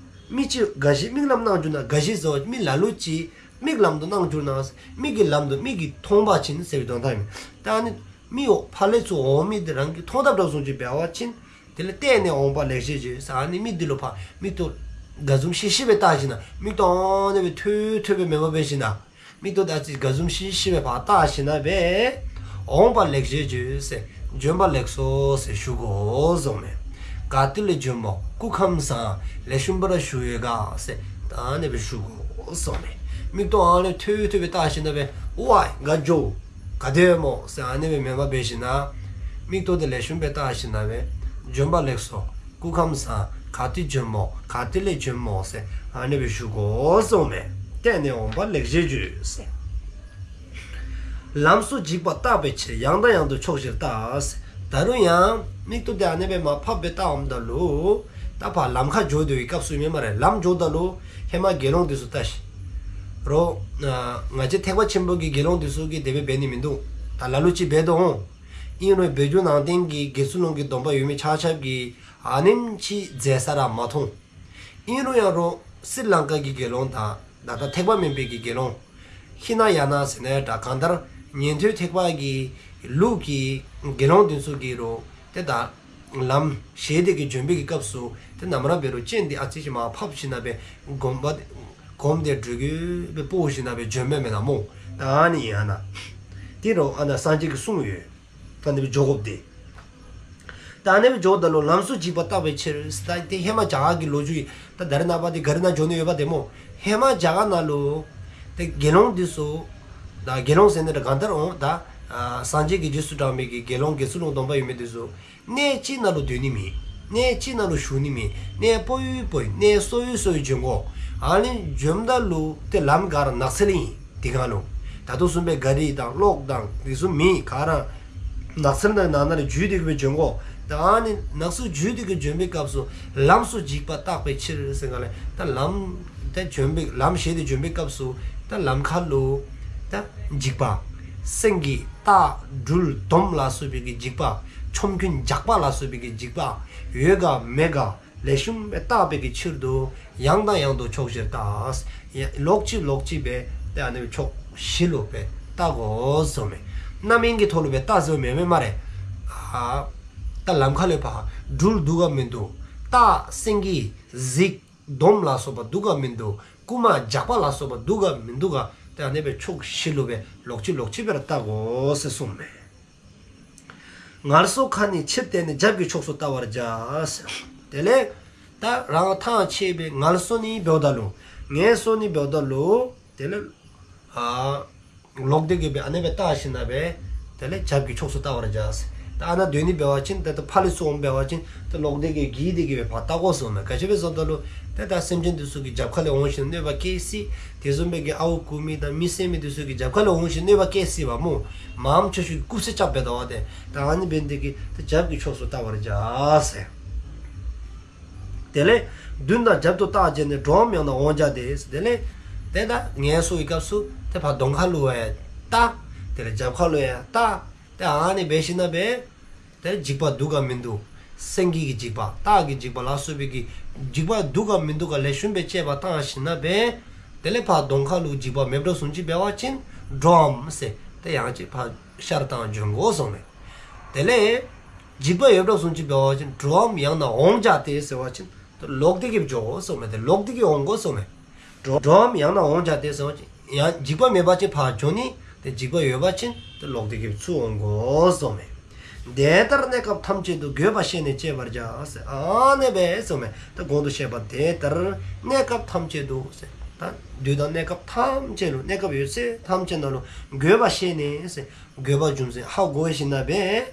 མི་ཅིག་འགའ་ཞིག་དམིགས་ལམ་སྣང་གྱུར་ན། འགའ་ཞིག་ཟེར་མི་ལ་ལུ་ཅིག་དམིགས་ལམ་དུ་སྣང་གྱུར་ན། མིག་གི་ལམ་དུ་མིག་གིས་མཐོང་པ་ཅིན་ཟེར་བའི་དོན་དག་ཨིན། ད་ཨ་ནི་མི་འོ་ཕར་ལས་ཚུར་འོང་མི་དེ་རང་གིས་མཐོང་དཔ་འདྲཝ་བཟུམ་ཅིག་འབད་བ་ཅིན་དེ་ལས་བལྟས་ནས་འོངས་པ་ལེགས་ཞེས་བརྗོད་ཟེར། ཨ་ནི་མི་དེ་ལུ་ཕར་མིག་ཏོ་དགའ་འཛུམ་ཤིག་ཤིག་སྦེ་བལྟ་ཞིནམ་ལས་མིག་ཏོ་ཨ་ནི་སྦེ་ཐོལ་ཐོལ་སྦེ་མེན་པར་འབད་ཞིནམ་ལས་མིག་ཏོ་ད་ཅིག་དགའ་འཛུམ་ཤིག་ཤིག་སྦེ་ཕར་བལྟ་ཞིནམ་ལས་འོངས་པ་ལེགས་ཞེས་བརྗོད་ཟེར། བྱོན་པ་ལེགས་སོ་ཟེར་ཞུ་དགོ་ཟེརཝ་མས། ག་ཏེ་ལས་བྱོན་མོ། སྐུ་ཁམས་བཟང་། ལེགས་ཤོམ་སྦེ་ར་བཞུགས་ཡོད་ག་ཟེར་ད་ཨ་ནི་སྦེ་ཞུ་དགོ་ཟེརཝ་མས། མིག་ཏོ་ཨ་ནི་ཐོལ་ཐོལ་སྦེ་བལྟ་ཞིནམ་ལས་ཝའི་ག་འགྱོ་ག་ཏེ་ཡོད་མོ་ཟེར་ཨ་ནི་སྦེ་མེན་པར་འབད་ཞིནམ་ལས་མིག་ཏོ་དེ་ལེགས་ཤོམ་སྦེ་བལྟ་ཞིནམ་ལས་བྱོན་པ་ལེགས་སོ། སྐུ་ཁམས་བཟང་། ག་ཏེ་བྱོན་མོ། ག་ཏེ་ལས་བྱོན་མོ་ཟེར་ཨ་ནི་སྦེ་ཞུ་དགོ་ཟེརཝ་མས། བལྟས་ནས་འོངས་པ་ལེགས་ཞེས་བརྗོད་ཟེར། ལམ་སོགས་འཇིགས་པ་བརྟག་པའི་ཕྱིར། ཡང་དང་ཡང་དུ་ཕྱོགས་བཞིར་བལྟ་ཟེར། ད་རུང་ཡང་མིག་ཏོ་དེ་ཨ་ནི་སྦེ་མར་ཕབ་སྦེ་བལྟཝ་ད་ལུ་ད་ཕར་ལམ་ཁར་འགྱོ་སྡོད་པའི་སྐབས་སུ་ཨིན་མས་སྨ་རེ། ལམ་འགྱོཝ་ད་ལུ་ཧེ་མ་དགེ་སློང་དེ་ཚུ་བལྟ་ཞིནམ་ལས་ང་བཅས་ཐེག་པ་ཆེན་པོ་གི་དགེ་སློང་དེ་ཚུ་གིས་དེ་སྦེ་འབད་ནི་མིན་འདུག། ད་ལ་ལུ་ཅིག་འབད་དོ་འོང་། ཨིན་རུང་བོད་བརྒྱུད་ནང་བསྟན་གྱི་དགེ་ཚུལ་སློང་གི་སྡོམ་པ་ཡོད་མི་ཆ་ཁྱབ་ཀྱིས་ཨ་ནེམ་ཅིག་མཛད་ས་ར་མ་མཐོང་། ཨིན་རུང་ཡང་རུང་སི་རི་ལང་ཀ་གི་དགེ་སློང་དང་ད་ལྟ་ཐེག་པ་དམན་པའི་གི་དགེ་སློང་ཧི་ན་ཡ་ན་ཟེར་ན་ཡང་འདྲ་གང་ལྟར་ཉན་ཐོས་ཐེག་པ་གི་ལུགས་ཀྱི་དགེ་སློང་དེ་ཚུ་གིས་རུང་ཏེ་ད་ལམ་ཞེས་དེ་གི་བྱོན་པའི་གི་སྐབས་སུ་ཏེ་ནམ་ར་འབད་རུང་སྤྱན་དེ་ཨ་ཙི་ཅིག་མར་ཕབ་ཞིནམ་ལས་སྦེ་གོམ་པ་གོམ་དེ་འགྲོས་ཀྱིས་སྦེ་སྤོ་ཞིནམ་ལས་སྦེ་བྱོནམ་མས་མེན་ན་སྨོ། ད་ཨ་ནི་ཨ་ནཱ་དེ་རུང་ཨ་ནཱ་སངས་རྒྱས་ཀྱིས་གསུངས་ཡོད། ད་ཨ་ནི་སྦེ་འགྱོ་དགོཔ་དེ། ད་ཨ་ནི་སྦེ་འགྱོཝ་ད་ལུ་ལམ་སོགས་འཇིགས་པ་བརྟག་པའི་ཕྱིར། ད་དེ་ཧེ་མ་རྒྱ་གར་གྱི་ལོ་རྒྱུས་ད་ད་རེས་ནངས་པ་དེ་ག་རི་ནང་འགྱོ་ནི་ཡོདཔ་དེ་སྨོ། ཧེ་མ་རྒྱ་གར་ནང་ལུ་ཏེ་དགེ་སློང་དེ་ཚུ་ད་དགེ་སློང་ཟེར་ན་འདྲ་གང་ལྟར་འོང་ད་ཨ་སངས་རྒྱས་ཀྱི་རྗེས་སུ་འབྲངས་པའི་གི་དགེ་སློང་དགེ་ཚུལ་སློང་སྡོམ་པ་ཡོད་མི་དེ་ཚུ་གནས་གཅིག་ནང་ལུ་སྡོད་ནི་མེད། གནས་གཅིག་ནང་ལུ་བཞུགས་ནི་མེད། གནས་སྤོ་ཡི་སྤོ་ཡི་གནས་གསོ་ཡི་གསོ་ཡི་བྱོན་དགོ། ཨ་ནི་བྱོནམ་ད་ལུ་ཏེ་ལམ་ག་ར་ནགས་ཚལ་ཨིན། དེ་སྒང་ལུ་ད་ལྟོ་བཟུམ་སྦེ་ག་རི་དང་གློག་དང་དེ་ཚུ་མེད། ག་ར་ནགས་ཚལ་ནང་ནང་ན་ར་འགྱོ་སྟེ་གི་སྦེ་བྱོན་དགོ། ད་ཨ་ནི་ནགས་སུ་འགྱོ་སྟེ་གི་བྱོན་པའི་སྐབས་སུ་ལམ་སོགས་འཇིགས་པ་བརྟག་པའི་ཕྱིར་ཟེར་ག་ལས་ད་ལམ་ད་བྱོན་པའི་ལམ་ཞེས་དེ་བྱོན་པའི་སྐབས་སུ་ད་ལམ་ཁ་ལུ་ད་འཇིགས་པ་སེང་གེ་སྟག་སྦྲུལ་དོམ་ལ་སོགས་པའི་གི་འཇིགས་པ་ཆོམ་རྐུན་ཇག་པ་ལ་སོགས་པའི་གི་འཇིགས་པ་ཡོད་ག་མེད་ག་ལེགས་ཤོམ་སྦེ་བརྟག་པའི་གི་ཕྱིར་དུ་ཡང་དང་ཡང་དུ་ཕྱོགས་བཞིར་བལྟ། ཡ་ལོག་ཅི་ལོག་ཅི་སྦེ་ཏེ་ཨ་ནི་ཕྱོགས་བཞི་ལུ་སྦེ་བལྟ་དགོ་ཟེརཝ་མས། རྣམ་སྨིན་གྱི་ཐོག་ལུ་སྦེ་བལྟ་ཟེརཝ་མེན་མས་སྨ་རེ། ཨ་ད་ལམ་ཁ་ལུ་ཕར་སྦྲུལ་འདུག་ག་མིན་འདུག། སྟག་སེང་གེ་གཟིག་དོམ་ལ་སོགས་པ་འདུག་ག་མིན་འདུག། རྐུན་མ་ཇག་པ་ལ་སོགས་པ་འདུག་ག་མིན་འདུག་ག། ཏེ་ཨ་ནི་སྦེ་ཕྱོགས་བཞི་ལུ་སྦེ་ལོག་ཅི་ལོག་ཅི་སྦེ་ར་བལྟ་དགོ་ཟེར་གསུངསམ་མས། ངལ་གསོ་ཁ་ནི་ཕྱིར་བལྟས་ནས། རྒྱབ་ཀྱི་ཕྱོགས་སུ་བལྟ་བར་བྱ། དེ་ལས་ད་རང་ཐང་ཆད་སྦེ་ངལ་གསོ་ནི་འབདཝ་ད་ལུ་ངལ་གསོ་ནི་འབདཝ་ད་ལུ་དེ་ལས་ཨ་ལོག་སྟེ་གི་སྦེ་ཨ་ནི་སྦེ་བལྟ་ཞིནམ་ལས་སྦེ་དེ་ལས་རྒྱབ་ཀྱི་ཕྱོགས་སུ་བལྟ་བར་བྱ། ད་ཨ་ནཱ་སྡོད་ནི་འབད་བ་ཅིན་ད་ད་ཕར་ལས་ཚུར་འོང་འབད་བ་ཅིན་ད་ལོག་སྟེ་གི་གི་སྟེ་གི་སྦེ་ཕར་བལྟ་དགོ་ཟེརཝ་མས། ག་ཅི་སྦེ་ཟེརཝ་ད་ལུ་ད་ད་སེམས་ཅན་དེ་ཚུ་གི་རྒྱབ་ཁ་ལས་འོང་ཞིནམ་ལས་གནོད་པ་བཀལ་སྲིད། དེ་བཟུམ་སྦེ་གི་ཨརཝ་རྐུ་མི་དང་མི་བསད་མི་དེ་ཚུ་གི་རྒྱབ་ཁ་ལས་འོང་ཞིནམ་ལས་གནོད་པ་བཀལ་སྲིད་པ་སྨོ། མངམ་ཆ་ཤོས་རྐུབ་བསད་རྐྱབ་འབད་དོ་བ་ཏེ། ད་ཨ་ནི་འབད་ནི་དེ་གིས་ད་རྒྱབ་ཀྱི་ཕྱོགས་སུ་བལྟ་བར་བྱ་ཟེར། དེ་ལས་མདུན་དང་རྒྱབ་ཏུ་བལྟ་བྱས་ནས། འགྲོ་བའམ་ཡང་ན་འོང་བྱ་སྟེ། དེ་ལས་ཏེ་ད་ངལ་གསོ་བའི་སྐབས་སུ་ཏེ་ཕར་གདོང་ཁ་ལུ་ཡང་བལྟ། དེ་ལས་རྒྱབ་ཁ་ལུ་ཡང་བལྟ། ཏེ་ཨ་ནི་འབད་ཞིནམ་ལས་སྦེ་ཏེ་འཇིགས་པ་འདུག་ག་མིན་འདུག། སེང་གེ་གི་འཇིགས་པ་སྟག་གི་འཇིགས་པ་ལ་སོགས་པའི་གི་འཇིགས་པ་འདུག་ག་མིན་འདུག་ག་ལེགས་ཤོམ་སྦེ་དཔྱད་པ་བཏང་ཞིནམ་ལས་སྦེ་དེ་ལས་ཕར་གདོང་ཁ་ལུ་འཇིགས་པ་མེདཔ་བཟུམ་ཅིག་འབད་བ་ཅིན་འགྲོ་བའམ་ཟེར་ཏེ་ཡང་ཅིན་ཕར་ཤར་བཏང་བྱོན་དགོ་གསུངསམ་མས། དེ་ལས་འཇིགས་པ་ཡོདཔ་བཟུམ་ཅིག་འབད་བ་ཅིན་འགྲོ་བའམ་ཡང་ན་འོང་བྱ་སྟེ་ཟེར་བ་ཅིན་ཏེ་ལོག་སྟེ་གི་འགྱོ་དགོ་གསུངསམ་མས། ཏེ་ལོག་སྟེ་གི་འོང་དགོ་གསུངསམ་མས། འགྲོ་འགྲོ་བའམ་ཡང་ན་འོང་བྱ་སྟེ་ཟེར་བ་ཅིན་ཡང་འཇིགས་པ་མེད་པ་ཅིན་ཕར་འགྱོ་ནི། ཏེ་འཇིགས་པ་ཡོད་པ་ཅིན་ཏེ་ལོག་སྟེ་གི་ཚུར་འོང་དགོ་གསུངསམ་མས། དེ་ལྟར་གནས་སྐབས་ཐམས་ཅད་དུ། དགོས་པ་ཤེས་ནས་སྤྱད་པར་བྱ་ཟེར། ཨ་ནི་སྦེ་གསུངསམ་མས། ཏེ་གོང་དུ་བཤད་པ་དེ་ལྟར་གནས་སྐབས་ཐམས་ཅད་དུ་ཟེར། ད་དུས་དང་གནས་སྐབས་ཐམས་ཅད་ལུ་གནས་སྐབས་ཡོད་ཚད་ཐམས་ཅད་ནང་ལུ་དགོས་པ་ཤེས་ནས་ཟེར། དགོས་པ་རྒྱུ་མཚན་ཧ་གོ་ཞིནམ་ལས་སྦེ་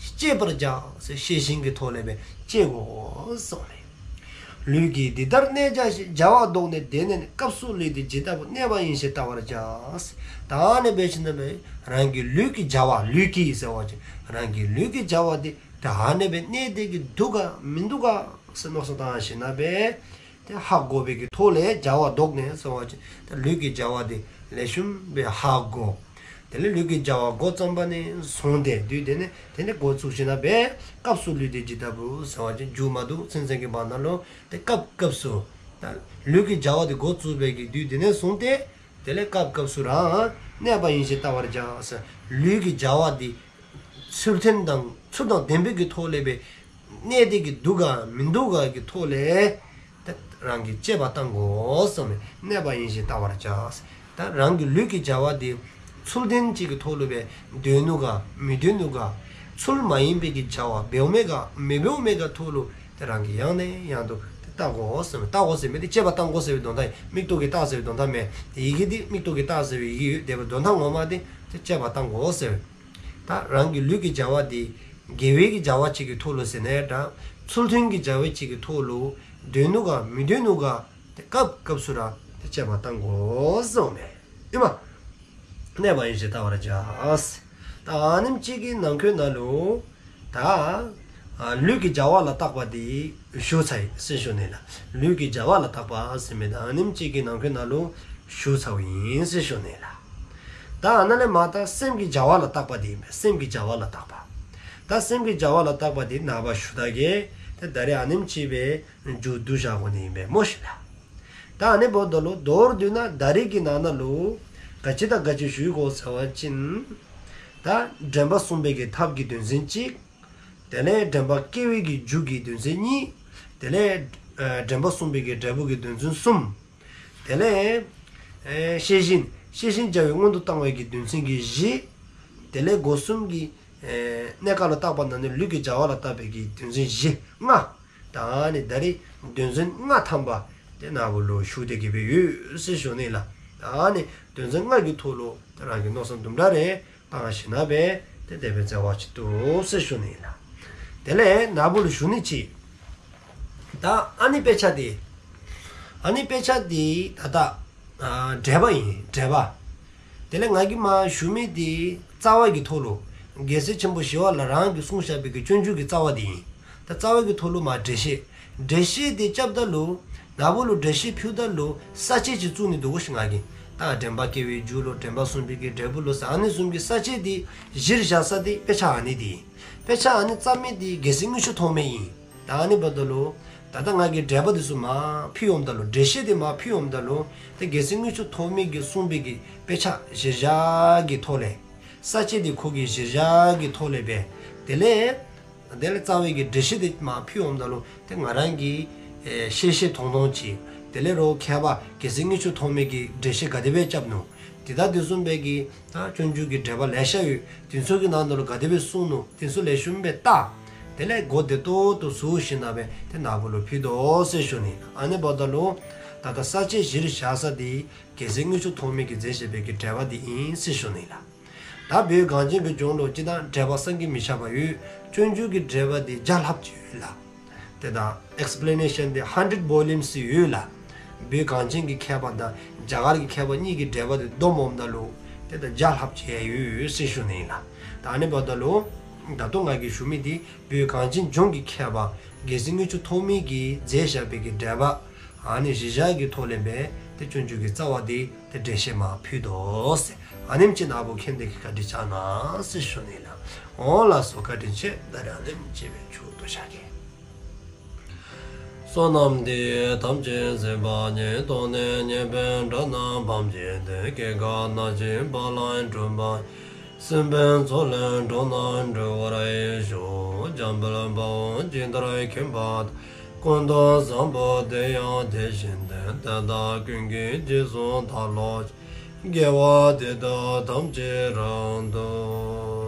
གཅད་པར་བྱ་ཟེར་ཤེས་བཞིན་གྱི་ཐོག་ལས་སྦེ་གཅད་དགོ་གསུངས་མས། ལུས་ཀྱིས་འདི་ལྟར་གནས་བྱ་ཞིང་། བྱ་བ་བཟློག་ནས་དེ་གནས་ནས། སྐབས་སུ་ལུས་དེ་ཇི་ལྟ་བུར། གནས་པ་ཡིན་ཞེས་བལྟ་བར་བྱ། ད་ཨ་ནི་འབད་ཞིནམ་ལས་རང་གི་ལུས་ཀྱི་བྱ་བ། ལུས་ཀྱི་ཟེར་བ་ཅིན་རང་གི་ལུས་ཀྱི་བྱ་བ་དེ་ད་ཨ་ནི་སྦེ་གནས་ཏེ་གི་འདུག་ག་མིན་འདུག་ག་ཟེར་མནོ་བསམ་བཏང་ཞིནམ་ལས་དེ་ཧ་གོ་བའི་གི་ཐོག་ལས་བྱ་བ་བཟློག་ནས་ཟེར་བ་ཅིན་ད་ལུས་ཀྱི་བྱ་བ་དེ་ལེགས་ཤོམ་སྦེ་ཧ་གོ། དེ་ལས་ལུས་ཀྱི་བྱ་བ་འགོ་བརྩམས་པ་ནས་བཟུང་སྟེ་དུས་དེ་ནས་དེ་ནས་འགོ་བཙུགས་ཞིནམ་ལས་སྐབས་སུ་ལུས་དེ་ཇི་ལྟ་བུར་ཟེར་བ་ཅིན་མཇུག་མ་བསྡུ་ཚུན་ཚོད་ཀྱི་བར་ན་ལུ་དེ་སྐབས་སྐབས་སུ་ད་ལུས་ཀྱི་བྱ་བ་དེ་འགོ་བཙུགས་པའི་གི་དུས་དེ་ནས་བཟུང་སྟེ་དེ་ལས་སྐབས་སྐབས་སུ་ར་གནས་པ་ཡིན་ཞེས་བལྟ་བར་བྱ་ཟེར། ལུས་ཀྱི་བྱ་བ་དེ་ཚུལ་ལྡན་དང་ཚུལ་དང་ལྡན་པའི་གི་ཐོག་ལས་སྦེ་གནས་ཏེ་གི་འདུག་ག་མིན་འདུག་ག་གི་ཐོག་ལས་ད་རང་གིས་དཔྱད་པ་བཏང་དགོ་གསུངས་མས། གནས་པ་ཡིན་ཞེས་བལྟ་བར་བྱ། ད་རང་གི་ལུས་ཀྱི་བྱ་བ་དེ་ཚུལ་ལྡན་ཅིག་གི་ཐོག་ལུ་སྦེ་སྡོད་ནུག་ག་མི་སྡོད་ནུག་ག། ཚུལ་མ་ཡིན་པའི་གི་བྱ་བ་འབདཝ་མས་ག་མི་འབདཝ་མས་ག་ཐོག་ལུ་ད་རང་གིས་ཡང་ནས་ཡང་དུ་ད་བལྟ་དགོ་གསུངས་མས། བལྟ་དགོ་ཟེར་མི་དེ་དཔྱད་པ་བཏང་དགོ་ཟེར་བའི་དོན་དག་ཨིན། མིག་ཏོ་གིས་བལྟ་ཟེར་བའི་དོན་དག་མེན། ཡི་གེ་དེ་མིག་ཏོ་གིས་བལྟ་ཟེར་བའི་ཡི་གེ་ཡོད། དེ་འབདཝ་དོན་དག་ངོ་མ་དེ་ད་དཔྱད་པ་བཏང་དགོ་ཟེར་བས། ད་རང་གི་ལུས་ཀྱི་བྱ་བ་དེ་དགེ་བའི་གི་བྱ་བ་ཅིག་གི་ཐོག་ལུ་ཟེར་ན་འདྲ། ཚུལ་མཐུན་གྱི་བྱ་བ་ཅིག་གི་ཐོག་ལུ་སྡོད་ནུག་ག་མི་སྡོད་ནུག་ག་དེ་སྐབས་སྐབས་སུ་ར་དེ་དཔྱད་པ་བཏང་དགོ་གསུངས་མས། ཨིན་མས། གནས་པ་ཡིན་ཞེས་བལྟ་བར་བྱ། ད་ཨ་ནེམ་ཅིག་གི་ནང་འཁོད་ནང་ལུ་ད་ཨ་ལུས་ཀྱི་བྱ་བ་ལ་བརྟག་པ་དེ་ཞུ་ཚར་ཡི་ཟེར་ཞུ་ནི་ལགས། ལུས་ཀྱི་བྱ་བ་ལ་བརྟག་པ་ཟེར་མི་ད་ཨ་ནེམ་ཅིག་གི་ནང་འཁོད་ནང་ལུ་ཞུ་ཚརཝ་ཨིན་ཟེར་ཞུ་ནི་ལགས། ད་ཨ་ནཱ་ལས་མར་ད་སེམས་ཀྱི་བྱ་བ་ལ་བརྟག་པ་དེ་ཨིན་པས། སེམས་ཀྱི་བྱ་བ་ལ་བརྟག་པ། ད་སེམས་ཀྱི་བྱ་བ་ལ་བརྟག་པ་དེ་ནངས་པ་ཞུ་ད་གེ། ད་ད་རེས་ཨ་ནེམ་ཅིག་སྦེ་མཇུག་བསྡུ་བཞག་དགོ་ནི་ཨིན་པས་སྨོ་ཤིག་ལགས། ད་ཨ་ནི་འབདཝ་ད་ལུ་མདོར་བསྡུ་ན་ད་རེས་ཀྱི་ནང་ན་ལུ་ག་ཅི་དང་ག་ཅི་ཞུ་དགོ་ཟེར་བ་ཅིན་ད་དྲན་པ་གསུམ་པའི་གི་ཐབས་ཀྱི་དོན་ཚན་གཅིག། དེ་ལས་དྲན་པ་སྐྱེ་བའི་གི་རྒྱུ་གི་དོན་ཚན་གཉིས། དེ་ལས་ཨེ་དྲན་པ་གསུམ་པའི་གི་འབྲས་བུ་གི་དོན་ཚན་གསུམ། དེ་ལས་ཨེ་ཤེས་བཞིན་ཤེས་བཞིན་བྱ་བའི་སྔོན་དུ་བཏང་བའི་གི་དོན་ཚན་གྱི་བཞི། དེ་ལས་སྒོ་གསུམ་གྱི་ཨེ་གནས་སྐབས་ལ་བརྟག་པ་ནང་ནས་ལུས་ཀྱི་བྱ་བ་ལ་བརྟག་པའི་གི་དོན་ཚན་བཞི་ལྔ། ད་ཨ་ནི་ད་རེས་དོན་ཚན་ལྔ་ཐམ་པ་དེ་ནངས་པ་ལུ་ཞུ་སྟེ་གི་སྦེ་ཡོད་ཟེར་ཞུ་ནི་ལགས། ད་ཨ་ནི་དོན་ཚན་ལྔ་གི་ཐོག་ལུ་ད་རང་གིས་མནོ་བསམ་དུམ་གྲ་རེ་བཏང་ཞིནམ་ལས་དེ་དེ་སྦེ་འཚོལ་བ་ཅིག་བཏུབ་ཟེར་ཞུ་ནི་ལགས། དེ་ལས་ནངས་པ་ལུ་ཞུ་ནི་ཅིག། ད་ཨ་ནི་དཔེ་ཆ་དེ་ཨ་ནི་དཔེ་ཆ་དེ་ད་ད་ཨ་འགྲེལ་པ་ཨིན། འགྲེལ་པ། དེ་ལས་ང་གིས་མར་ཞུ་མི་དེ་རྩ་བ་གི་ཐོག་ལུ་རྒྱལ་སྲས་ཆེན་པོ་ཞི་བ་ལྷ་རང་གིས་གསུངས་བཞག་པའི་གི་སྤྱོད་འཇུག་གི་རྩ་བ་དེ་ཨིན། ད་རྩ་བ་གི་ཐོག་ལུ་མར་འགྲེལ་བཤད། འགྲེལ་བཤད་དེ་རྐྱབ་ད་ལུ་ནངས་པ་ལུ་འགྲེལ་བཤད་ཕུལཝ་ད་ལུ་ས་བཅད་ཅིག་བཙུགས་ནི་འདུག་གོ་ཤིག་ང་གིས། ད་དྲན་པ་སྐྱེ་བའི་རྒྱུ་ལོ་དྲན་པ་གསུམ་པའི་གི་འབྲས་བུ་ལོ་ཟེར་ཨ་ནི་བཟུམ་གྱི་ས་བཅད་དེ་གཞིར་བཞག་ས་དེ་དཔེ་ཆ་ཨ་ནི་དེ་ཨིན། དཔེ་ཆ་ཨ་ནི་རྩོམ་མི་དེ་རྒྱལ་སྲས་དངུལ་ཆུ་ཐོགས་མེད་ཨིན། ད་ཨ་ནི་འབདཝ་ད་ལུ་ད་ལྟ་ང་གིས་འགྲེལ་པ་དེ་ཚུ་མར་ཕུལ་འོངམ་ད་ལུ་འགྲེལ་བཤད་དེ་མར་ཕུལ་འོངམ་ད་ལུ་ཏེ་རྒྱལ་སྲས་དངུལ་ཆུ་ཐོགས་མེད་ཀྱིས་གསུངས་པའི་གི་དཔེ་ཆ་གཞིར་བཞག་གི་ཐོག་ལས་ས་བཅད་དེ་ཁོ་གི་གཞིར་བཞག་གི་ཐོག་ལས་སྦེ་དེ་ལས་དེ་ལས་རྩ་བའི་གི་འགྲེལ་བཤད་དེ་མར་ཕུལ་འོངམ་ད་ལུ་ཏེ་ང་རང་གི་ཨེ་ཤེས་ཤེས་མཐོང་མཐོང་ཅིག། དེ་ལས་རོགས་མཁས་པ་རྒྱལ་སྲས་དངུལ་ཆུ་ཐོགས་མེད་ཀྱིས་འགྲེལ་བཤད་ག་དེ་སྦེ་རྐྱབ་ནུག། དེ་དང་དེ་བཟུམ་སྦེ་གི་ད་སྤྱོད་འཇུག་གི་འགྲེལ་པ་ལེ་ཤ་ཡོད། དེ་ཚུ་གི་ནང་ན་ལུ་ག་དེ་སྦེ་གསུངས་ནུག། དེ་ཚུ་ལེགས་ཤོམ་སྦེ་བལྟ། དེ་ལས་གོ་བདེ་ཏོག་ཏོ་བཟོ་ཞིནམ་ལས་དེ་ནངས་པ་ལུ་ཕུལ་དོ་ཟེར་ཞུ་ནི། ཨ་ནི་འབདཝ་ད་ལུ་ད་ལྟ་ས་བཅད་གཞིར་བཞག་ས་དེ་རྒྱལ་སྲས་དངུལ་ཆུ་ཐོགས་མེད་ཀྱིས་མཛད་བཞག་པའི་གི་འགྲེལ་པ་དེ་ཨིན་ཟེར་ཞུ་ནི་ལགས། ད་བོད་གངས་ཅན་གྱི་ལྗོངས་ལུ་སྤྱིར་བཏང་འགྲེལ་པ་བསམ་གྱིས་མི་ཁྱབ་པ་ཡོད། སྤྱོད་འཇུག་གི་འགྲེལ་པ་དེ་བརྒྱ་ལྷགཔ་ཅིག་ཡོད་ལགས། དེ་དང་ཨེགསི་པི་ལེ་ནེ་ཤཱན་དེ་ཧན་ཌེཌ་བོ་ལིའུམསི་ཡོད་ལགས། བོད་གངས་ཅན་གྱི་མཁས་པ་དང་རྒྱ་གར་གྱི་མཁས་པ་གཉིས་ཀྱི་འགྲེལ་པ་དེ་བསྡོམས་འོངམ་ད་ལུ་དེ་ད་བརྒྱ་ལྷགཔ་ཅིག་ཡོད་ཟེར་ཞུ་ནི་ཨིན་ལགས། ད་ཨ་ནི་འབདཝ་ད་ལུ་ད་ལྟོ་ང་གིས་ཞུ་མི་དེ་བོད་གངས་ཅན་ལྗོངས་ཀྱི་མཁས་པ་རྒྱལ་སྲས་དངུལ་ཆུ་ཐོགས་མེད་ཀྱིས་མཛད་བཞག་པའི་གི་འགྲེལ་པ་ཨ་ནི་གཞིར་བཞག་གི་ཐོག་ལས་སྦེ་དེ་སྤྱོད་འཇུག་གི་རྩ་བ་དེ་དེ་འགྲེལ་བཤད་མར་ཕུལ་དོ་ཟེར། ཨ་ནེམ་ཅིག་ནངས་པ་མཁྱེན་ཏེ་གི་བཀའ་དྲིན་བསྐྱང་གནང་ཟེར་ཞུ་ནི་ལགས། འོང་ལགས་སོ། བཀའ་དྲིན་ཆེ། ད་རེས་ཨ་ནེམ་ཅིག་སྦེ་མཇུག་བསྡུ་བཞག་གེ། བསོད་ནམས་འདི་ཡིས་ཐམས་ཅད་གཟིགས་པ་ཉིད། ཐོབ་ནས་ཉེས་པའི་དགྲ་རྣམས་ཕམ་བྱས་ཏེ། སྐྱེ་རྒ་ན་འཆིའི་རྦ་རླབས་འཁྲུགས་པ་ཡི། སྲིད་པའི་མཚོ་ལས་འགྲོ་རྣམས་སྒྲོལ་བར་ཤོག། འཇམ་དཔལ་དཔའ་བོས་ཇི་ལྟར་མཁྱེན་པ་དང་། ཀུན་ཏུ་བཟང་པོ་དེ་ཡང་དེ་བཞིན་ཏེ། དེ་དག་ཀུན་གྱི་རྗེས་སུ་བདག་སློབ་ཅིང་། དགེ་བ་འདི་དག་ཐམས་ཅད་རབ་ཏུ་